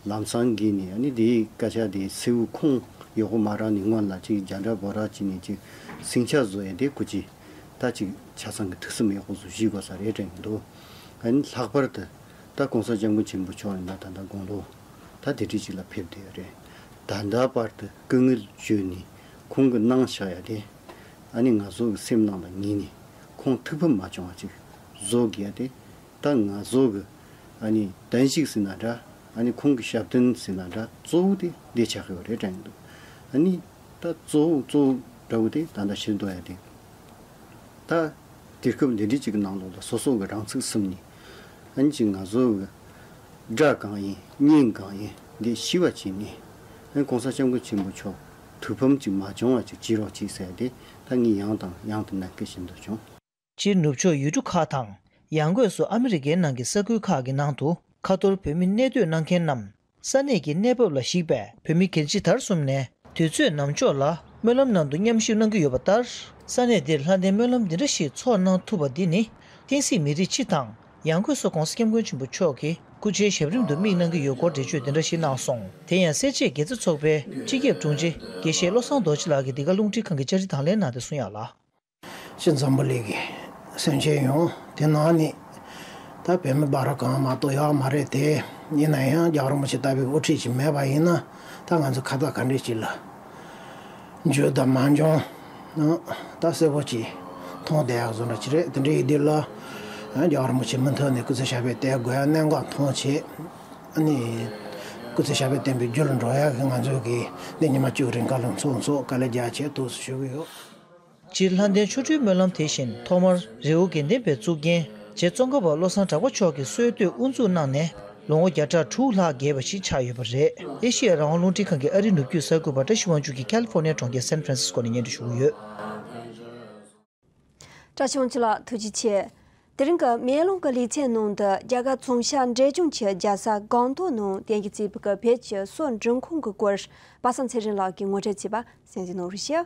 ལམ་སང་འགོས་ནས་ཨ་ནི་དེའི་སྐད་ཆ་དེ་གསལ་བོ་ཁུངས་ཡག་པོ་མ་རག་ནས་སྔོན་ལ་ཅིག་རྒྱ་འདྲ་བོ་ར་བྱས་ནས་ཅིག་ཟིང་ཆ་བཟོ་ཡ་དེ་ཁོ་ཅིག་ད་ཅིག་ཆ་ཚང་གི་ཐུགས་བསམ་ཡག་པོ་བཟོ་ཤེས་དགོས་ས་རེད་དྲན་གྱི་འདུག་ཨ་ནི་ལྷག་པར་དུ་ད་༧གོང་ས་༧སྐྱབས་མགོན་ཆེན་པོ་མཆོག་ཡིན་ན་ད་ལྟ་དགུང་ལོ་ད་དེ་འདྲ་ཅིག་ལ་ཕེབས་བསྡད་ཡོད་རེད། ད་ལྟ་བར་དུ་སྐུ་ངལ་བརྗོད་ནས་ཁོང་གི་གནང་བཞག་ཡ་དེ་ཨ་ནི་ང་ཚོ་གི་སེམས་ནང་ལ་ངེས་ནས་ཁོང་ཐུགས་ཕམ་མ་བྱུང་བ་ཅིག་བཟོ་དགོས་ཡ་དེ། ད་ང་ཚོ་གི་ཨ་ནི་བརྟན་བཞུགས་ཟེར་ན་འདྲ། ཨ་ནི་ཁོང་གི་ཞབས་བརྟན་ཟེར་ན་འདྲ། གཙོ་བོ་དེ་འདི་ཆགས་ཡོད་རེད་དྲན་གྱི་འདུག་ཨ་ནི་ད་གཙོ་བོ་གཙོ་བོ་འདྲ་བོ་དེ་ད་ལྟ་ཞུ་འདོད་ཡ་དེ། ད་དུས་སྐབས་འདི་འདྲ་ཅིག་གི་ནང་ལོགས་ལ་སོ་སོ་གི་རང་ཚུགས་ཟིན་ནས་ཨ་ནི་ཅིག་ང་ཚོ་གི་དགྲ་གང་ཡིན་གཉེན་གང་ཡིན་འདི་ཤེས་པ་བྱས་ནས་ཨ་ནི་༧གོང་ས་༧སྐྱབས་མགོན་ཆེན་པོ་མཆོག་ཐུགས་ཕམ་ཅིག་མ་བྱུང་བ་ཅིག་བྱེད་རོགས་གྱིས་ཟེར་ཏེ་ད་ངས་ཡང་དང་ཡང་དུ་ནན་སྐུལ་ཞུ་འདོད་བྱུང་། སྤྱིར་ནུབ་ཕྱོགས་ཡུལ་གྲུ་ཁག་དང་ཡང་སྒོས་སུ་ཨ་མི་རི་ཀའི་ནང་གི་ས་ཁུལ་ཁག་གི་ནང་དུ་ཁ་ཐོར་བོད་མི་གནས་སྡོད་གནང་མཁན་རྣམས་ས་གནས་ཀྱི་གནས་བབ་ལ་གཞིགས་པའི་བོད་མི་སྒེར་གྱི་དར་གསུམ་ནས་དུས་ཚོད་ནམ་འཇོག་ལ་སྨོན་ལམ་ནང་དུ་མཉམ་ཞུགས་གནང་གི་ཡོད་པ་ལྟར། ས་གནས་འདིར་ལྷ་ལྡན་སྨོན་ལམ་འདི་འདྲ་ཞིག་འཚོགས་གནང་ཐུབ་པ་འདི་ནི་བསྟན་སྲིད་མི་རིགས་སྤྱི་དང་ཡང་སྒོས་སུ་༧གོང་ས་༧སྐྱབས་མགོན་ཆེན་པོ་མཆོག་གི་སྐུ་ཕྱྭའི་ཞབས་རིམ་དུ་དམིགས་གནང་གི་ཡོད་སྐོར་འགྲེལ་བརྗོད་འདི་འདྲ་ཞིག་གནང་སོང་། དེ་ཡང་སེར་བྱེས་དགེ་རྩ་ཚོགས་པའི་སྤྱི་ཁྱབ་དྲུང་ཆེ་དགེ་བཤེས་བློ་བཟང་རྡོ་རྗེ་ལགས་ཀྱིས་འདི་ག་རླུང་འཕྲིན་ཁང་གི་བཅར་འདྲི་དང་ལེན་གནང་སྟེ་གསུངས་ཡག་ལ། ཤིང་འཛམ་བུ་གླིང་གི་སེམས་ཅན་ཡོངས་དེ་ནང་ནས་ད་བོད་མི་སྦ་ར་གང་མ་གཏོགས་ཡོད་མ་རེད་དེ། ཡིན་ན་ཡང་རྒྱལ་བ་རིན་པོ་ཆེ་ལྟ་བུའི་དབུ་ཁྲིད་ཅིག་མེད་པ་ཡིན་ན་ད་ང་ཚོ་ཁ་ད་ག་འདྲས་ཅིག་ལ་འཇུ་དང་མ་འཇོན་ད་གསལ་པོ་ཅིག་མཐོང་བསྡད་ཡག་བཟོ་འདྲ་ཅིག་རེད། དེ་འདྲ་ཡིན་དུས་ལ་རྒྱལ་བ་རིན་པོ་ཆེ་མུ་མཐུད་ནས་སྐུ་ཚེ་ཞབས་པད་བརྟན་དགོས་ཡ་གནད་འགག་མཐོང་བྱས། ཨ་ནི་སྐུ་ཚེ་ཞབས་པད་བརྟན་པའི་རྒྱུ་ལ་འགྲོ་ཡག་གི་ང་ཚོ་གི་འདི་ཉི་མ་བཅུ་རིང་བཀའ་སློབ་ཚོགས་ཚོགས་དཀའ་ལས་རྒྱག་བྱས་ཐུགས་སུ་ཞུ་གི་ཡོད། སྤྱིར་ལྷ་ལྡན་ཆོ་འཕྲུལ་སྨོན་ལམ་དེ་བཞིན་ཐོག་མར་རི་བོ་དགེ་ལྡན་པའི་གཙུག་རྒྱན་རྗེ་ཙོང་ཁ་པ་བློ་བཟང་གྲགས་པ་མཆོག་གིས་སྲོལ་གཏོད་དབུ་འཛུགས་གནང་ནས་ལོ་ངོ་བརྒྱ་ཕྲག་དྲུག་ལྷག་བརྒལ་བ་ཞིག་ཆགས་ཡོད་པ་རེད། ཨེ་ཤི་ཡ་རང་དབང་རླུང་འཕྲིན་ཁང་གི་ཨ་རིའི་ནུབ་རྒྱུད་གསར་འགོད་པ་བཀྲ་ཤིས་དབང་ཕྱུག་གིས་ཁ་ལི་ཧྥོ་ནི་ཡའི་གྲོང་ཁྱེར་སན་ཧྥ་རན་སིས་ཀོ་ནས་སྙན་སྒྲོན་ཞུ་གི་ཡོད། བཀྲ་ཤིས་དབང་ཕྱུག་ལགས་ཐུགས་རྗེ་ཆེ། དེ་རིང་གི་མེ་ལོང་གི་ལེ་ཚན་ནང་དུ་རྒྱ་གར་ཚོང་ཤག་འབྲས་ལྗོངས་ཀྱི་རྒྱལ་ས་སྒང་ཏོག་ནང་རྟེན་གཞི་བྱས་པའི་བོད་ཀྱི་སོག་འབྲི་ཁང་གི་སྐོར་པ་སངས་ཚེ་རིང་ལགས་ཀྱིས་ངོ་སྤྲོད་བྱས་པ་གསན་གཟིགས་གནང་རོགས་ཞུ།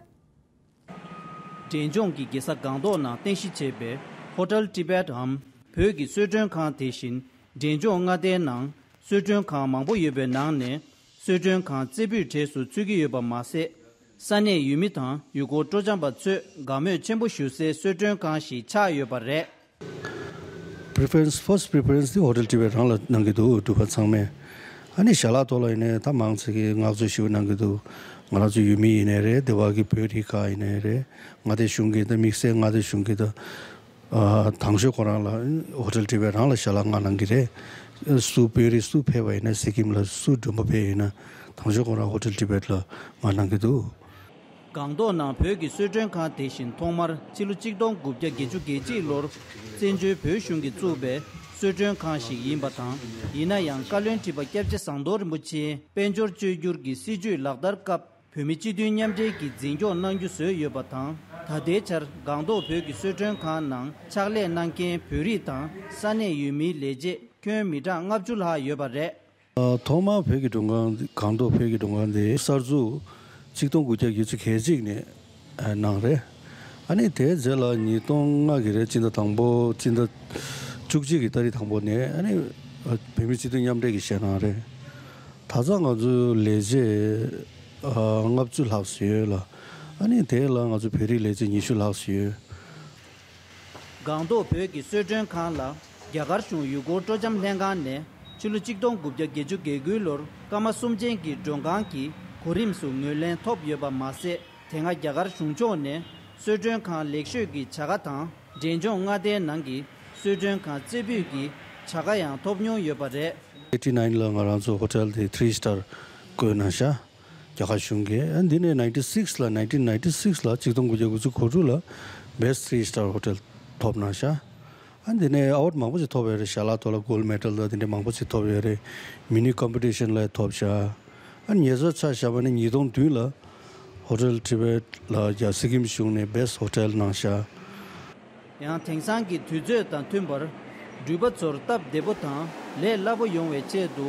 འབྲས་ལྗོངས་ཀྱི་རྒྱལ་ས་སྒང་ཏོག་ནང་རྟེན་གཞི་བྱས་པའི་ཧོ་ཊལ་ཊི་བེཊ་འམ་བོད་ཀྱི་གསོལ་མགྲོན་ཁང་དེ་བཞིན་འབྲས་ལྗོངས་མངའ་སྡེའི་ནང་གསོལ་མགྲོན་ཁང་མང་པོ་ཡོད་པའི་ནང་ནས་གསོལ་མགྲོན་ཁང་རྩེ་ཕུད་གྲས་སུ་ཚུད་ཀྱི་ཡོད་པ་མ་ཟད། ས་གནས་ཡུལ་མི་དང་ཡུལ་སྐོར་སྤྲོ་འཆམ་པ་ཚོས་དགའ་མོས་ཆེན་པོ་ཞུ་སའི་གསོལ་མགྲོན་ཁང་ཞིག་ཆགས་ཡོད་པ་རེད། Preference, first preference དེ་ཧོ་ཊལ་ཊི་བེཊ་རང་ལ་གནང་གི་འདུག་འགྲུལ་པ་ཚང་མས། ཨ་ནི་ཞལ་ལག་ཐོག་ལ་ཡིན་ནའི་ད་མང་ཆེ་གིས་བསྔགས་བརྗོད་ཞེ་པོ་གནང་གི་འདུག་ང་རང་ཚོ་ཡུལ་མི་ཡིན་ནའི་རེད། དེ་བ་གི་བོད་རིགས་ཁག་ཡིན་ནའི་རེད། མངའ་སྡེ་གཞུང་གི་དང་དམིགས་བསལ་མངའ་སྡེ་གཞུང་གི་དང་། ཨ། དང་ཤོས་ཁོ་རང་ལ་ཧོ་ཊེལ་ཊི་བེཊ་རང་ལ་ཞལ་ལག་མངགས་གནང་གི་རེད། སུ་བོད་རིགས་སུ་ཕེབས་པ་ཡིན་ན། སི་ཀིམ་ལ་སུ་མགྲོན་པོ་ཕེབས་ཡིན་ན། དང་ཤོས་ཁོ་རང་ཧོ་ཊེལ་ཊི་བེཊ་ལ་མངགས་གནང་གི་འདུག། སྒང་ཏོག་ནང་བོད་ཀྱི་གསོལ་མགྲོན་ཁང་དེ་བཞིན་ཐོག་མར་ཕྱི་ལོ་གཅིག་སྟོང་དགུ་བརྒྱ་བརྒྱད་ཅུ་གྱ་གཅིག་ལོར་བཙན་བྱོལ་བོད་གཞུང་གིས་བཙུགས་པའི་གསོལ་མགྲོན་ཁང་ཞིག་ཡིན་པ་དང་། ཡིན་ན་ཡང་བཀའ་བློན་ཁྲི་པ་སྐྱབས་རྗེ་ཟམ་གདོང་རིན་པོ་ཆེའི་དཔལ་འབྱོར་བཅོས་བསྒྱུར་གྱི་སྲིད་བྱུས་ལག་བསྟར་སྐབས། བོད་མི་སྤྱི་མཐུན་མཉམ་འབྲེལ་གྱིས་འཛིན་སྐྱོང་གནང་རྒྱུ་བཟོས་ཡོད་པ་དང་། ད་ལྟའི་ཆར་སྒང་ཏོག་བོད་ཀྱི་གསོལ་མགྲོན་ཁང་ནང་ཕྱག་ལས་གནང་མཁན་བོད་རིགས་དང་ས་གནས་ཡུལ་མིའི་ལས་བྱེད་ཁྱོན་མི་གྲངས་ལྔ་བཅུ་ལྷག་ཡོད་པ་རེད། ཨ། ཐོག་མར་བོད་ཀྱི་མགྲོན་ཁང་། སྒང་ཏོག་བོད་ཀྱི་མགྲོན་ཁང་དེ་གསར་འཛུགས་གཅིག་སྟོང་དགུ་བརྒྱ་བརྒྱད་ཅུ་གྱ་གཅིག་ནས་གནང་རེད། ཨ་ནི་དེའི་རྗེས་ལ་ཉིས་སྟོང་ལྔ་གི་རེད། སྤྱི་ཟླ་དང་པོ། སྤྱི་ཟླ་བཅུ་གཅིག་གི་ཏ་རིག་དང་པོ་ནས་ཨ་ནི་བོད་མི་སྤྱི་མཐུན་མཉམ་འབྲེལ་གྱིས་བཞེངས་གནང་རེད། ད་ཆ་ང་ཚོའི་ལས་བྱེད་ལྔ་བཅུ་ལྷག་ཙམ་ཡོད་ལ། ཨ་ནི་དེ་ལ་ང་ཚོ་བོད་རིགས་ལས་བྱེད་ཉི་ཤུ་ལྷག་ཙམ་ཡོད། སྒང་ཏོག་བོད་ཀྱི་གསོལ་མགྲོན་ཁང་ལ་རྒྱ་གར་གཞུང་ཡུལ་སྐོར་སྤྲོ་འཆམ་ལྷན་ཁང་ནས་ཕྱི་ལོ་གཅིག་སྟོང་དགུ་བརྒྱ་བརྒྱད་ཅུ་གྱ་དགུ་ལོར་སྐར་མ་གསུམ་ཅན་གྱི་མགྲོན་ཁང་གི་གོ་རིམ་སུ་ངོས་ལེན་ཐོབ་ཡོད་པ་མ་ཟད། དེ་སྔ་རྒྱ་གར་གཞུང་ཕྱོགས་ནས་གསོལ་མགྲོན་ཁང་ལེགས་ཤོས་ཀྱི་བྱ་དགའ་དང་། འབྲས་ལྗོངས་མངའ་སྡེའི་ནང་གི་གསོལ་མགྲོན་ཁང་རྩེ་ཕུད་ཀྱི་བྱ་དགའ་ཡང་ཐོབ་མྱོང་ཡོད་པ་རེད། ཨེ་ཊི་ནའིན་ལ་ང་རང་ཚོ་ཧོ་ཊེལ་དེ་ཐི་རི་སི་ཊར་བཀོད་གནང་ཤག། རྒྱ་གར་གཞུང་གིས། ཨ། འདི་ནས་ནའིན་ཊི་སིགས་ལ། ནའིན་ཊིན་ནའིན་ཊི་སིགས་ལ། གཅིག་སྟོང་དགུ་བརྒྱ་དགུ་བཅུ་གོ་དྲུག་ལ་Best Three Star Hotel ཐོབ་གནང་ཤག། ཨ། འདི་ནས་ཨ་ཝཱརཌ་མང་པོ་ཞིག་ཐོབ་ཡོད་རེད། ཞལ་ལག་ཐོག་ལ་གོལ་ཌི་མེ་ཌལ་དང་དེ་འདྲ་མང་པོ་ཞིག་ཐོབ་ཡོད་རེད། མི་ནི་ཀམ་པི་ཊི་ཤན་ལ་ཐོབ་ཤག། ཨ། ཉེ་ཆར་ཆ་བཞག་པ་ནི་ཉིས་སྟོང་བདུན་ལ་ཧོ་ཊེལ་ཊི་བེཊ་ལ་རྒྱ། སི་ཀིམ་གཞུང་ནས་Best Hotel གནང་ཤག། ཡང་དེང་སང་གི་དུས་ཚོད་དང་མཐུན་པར་འགྲུལ་པ་ཚོར་སྟབས་བདེ་པོ་དང་ལས་སླ་པོ་ཡོང་བའི་ཆེད་དུ།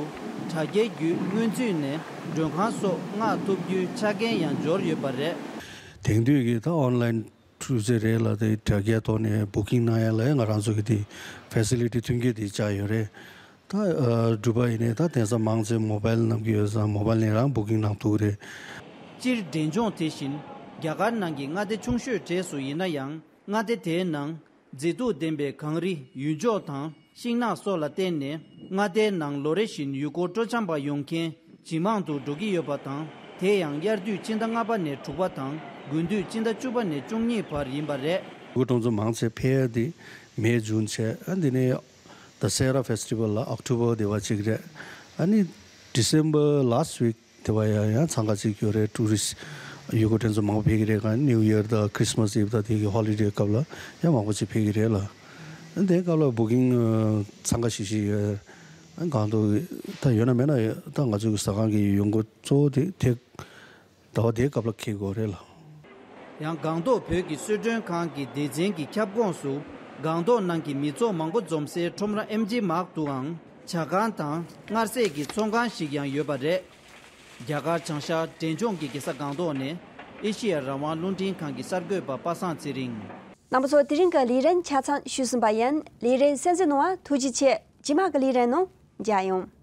དྲ་རྒྱའི་བརྒྱུད་སྔོན་ཚུད་ནས་མགྲོན་ཁང་སོགས་མངགས་ཐུབ་རྒྱུའི་ཆ་རྐྱེན་ཡང་འབྱོར་ཡོད་པ་རེད། དེང་དུས་ཀྱི་ད་ཨོན་ལའིན་འཕྲུལ་ཆས་རེད་ལ། དེ་དྲ་རྒྱའི་ཐོག་ནས་བུ་ཀིང་གནང་ཡ་ལ་ཡང་ང་རང་ཚོ་གི་དེ་ཕེ་སི་ལི་ཊི་མཐུན་རྐྱེན་དེ་བཅག་ཡོད་རེད། ད། ཨ། འགྲུལ་པ་ཡིན་ནའི་ད་དེང་སང་མང་ཆེ་མོ་བྷལ་བསྣམས་ཀྱི་ཡོད་ཙང་མོ་བྷལ་ནས་རང་བུ་ཀིང་གནང་ཐུབ་ཀྱི་རེད། སྤྱིར་འབྲས་ལྗོངས་དེ་བཞིན་རྒྱ་གར་ནང་གི་མངའ་སྡེ་ཆུང་ཤོས་གྲས་སུ་ཡིན་ན་ཡང་། མངའ་སྡེ་དེའི་ནང་མཛེས་སྡུག་ལྡན་པའི་གངས་རི། ཡུལ་ལྗོངས་དང་ཤིང་ནགས་སོགས་ལ་བརྟེན་ནས། མངའ་སྡེའི་ནང་ལོ་རེ་བཞིན་ཡུལ་སྐོར་སྤྲོ་འཆམ་པ་ཡོང་མཁན་ཇེ་མང་དུ་འགྲོ་གི་ཡོད་པ་དང་། དེ་ཡང་དབྱར་དུས་སྤྱི་ཟླ་ལྔ་པ་ནས་དྲུག་པ་དང་། དགུན་དུས་སྤྱི་ཟླ་བཅུ་པ་ནས་བཅུ་གཉིས་བར་ཡིན་པ་རེད། ཡུལ་སྐོར་སྤྲོ་འཆམ་མང་ཆེ་ཕེབས་ཡ་དེ་མེ་ཇུན་བྱས། ཨ། འདི་ནས་Dussehra Festival ལ་ཨོག་ཊོ་བར་དེ་བ་གཅིག་རེད། ཨ་ནི་December last week དེ་བ་ཡང་ཡང་འཚང་ཁ་ཅིག་ཡོད་རེད། ཊུ་རི་སི་ཊི་ཡུལ་སྐོར་སྤྲོ་འཆམ་མང་པོ་ཕེབས་ཀྱི་རེད། གང་ནིའུ་ཡར་དང་ཁྲི་སི་མ་སི་ཨིབ་དང་དེ་གི་ཧོ་ལི་ཌེ་སྐབས་ལ་ཡང་མང་པོ་ཅིག་ཕེབས་ཀྱི་རེད་ལ། དེ་སྐབས་ལ་བུ་ཀིང་འཚང་ཁ་ཤིག་ཤིག་ཡོད། གང་དུ་ད་ཡོད་ན་མེད་ན་ད་ང་ཚོ་གི་ཟ་ཁང་གི་ཡོང་སྒོ་གཙོ་བོ་དེ་དེ་ཟླ་བ་དེའི་སྐབས་ལ་འཁེལ་དགོས་རེད་ལ། ཡང་སྒང་ཏོག་བོད་ཀྱི་གསོལ་མགྲོན་ཁང་གི་སྡེ་ཚན་གྱི་ཁྱབ་ཁོངས་སུ། སྒང་ཏོག་ནང་གི་མི་ཚོགས་མང་པོ་འཛོམས་སའི་ཁྲོམ་ར་ཨེམ་ཇི་མཱག་ཏུའང་ཇ་ཁང་དང་མངར་ཟས་ཀྱི་ཚོང་ཁང་ཞིག་ཡང་ཡོད་པ་རེད། རྒྱ་གར་བྱང་ཤར་འབྲས་ལྗོངས་ཀྱི་རྒྱལ་ས་སྒང་ཏོག་ནས་ཨེ་ཤེ་ཡ་རང་དབང་རླུང་འཕྲིན་ཁང་གི་གསར་འགོད་པ་པ་སངས་ཚེ་རིང་། རྣམ་པ་ཚོ། དེ་རིང་གི་ལས་རིམ་ཆ་ཚང་ཞུས་ཟིན་པ་ཡིན། ལས་རིམ་གསན་གཟིགས་གནང་བར་ཐུགས་རྗེ་ཆེ། རྗེས་མ་གི་ལས་རིམ་ནང་མཇལ་ཡོང་།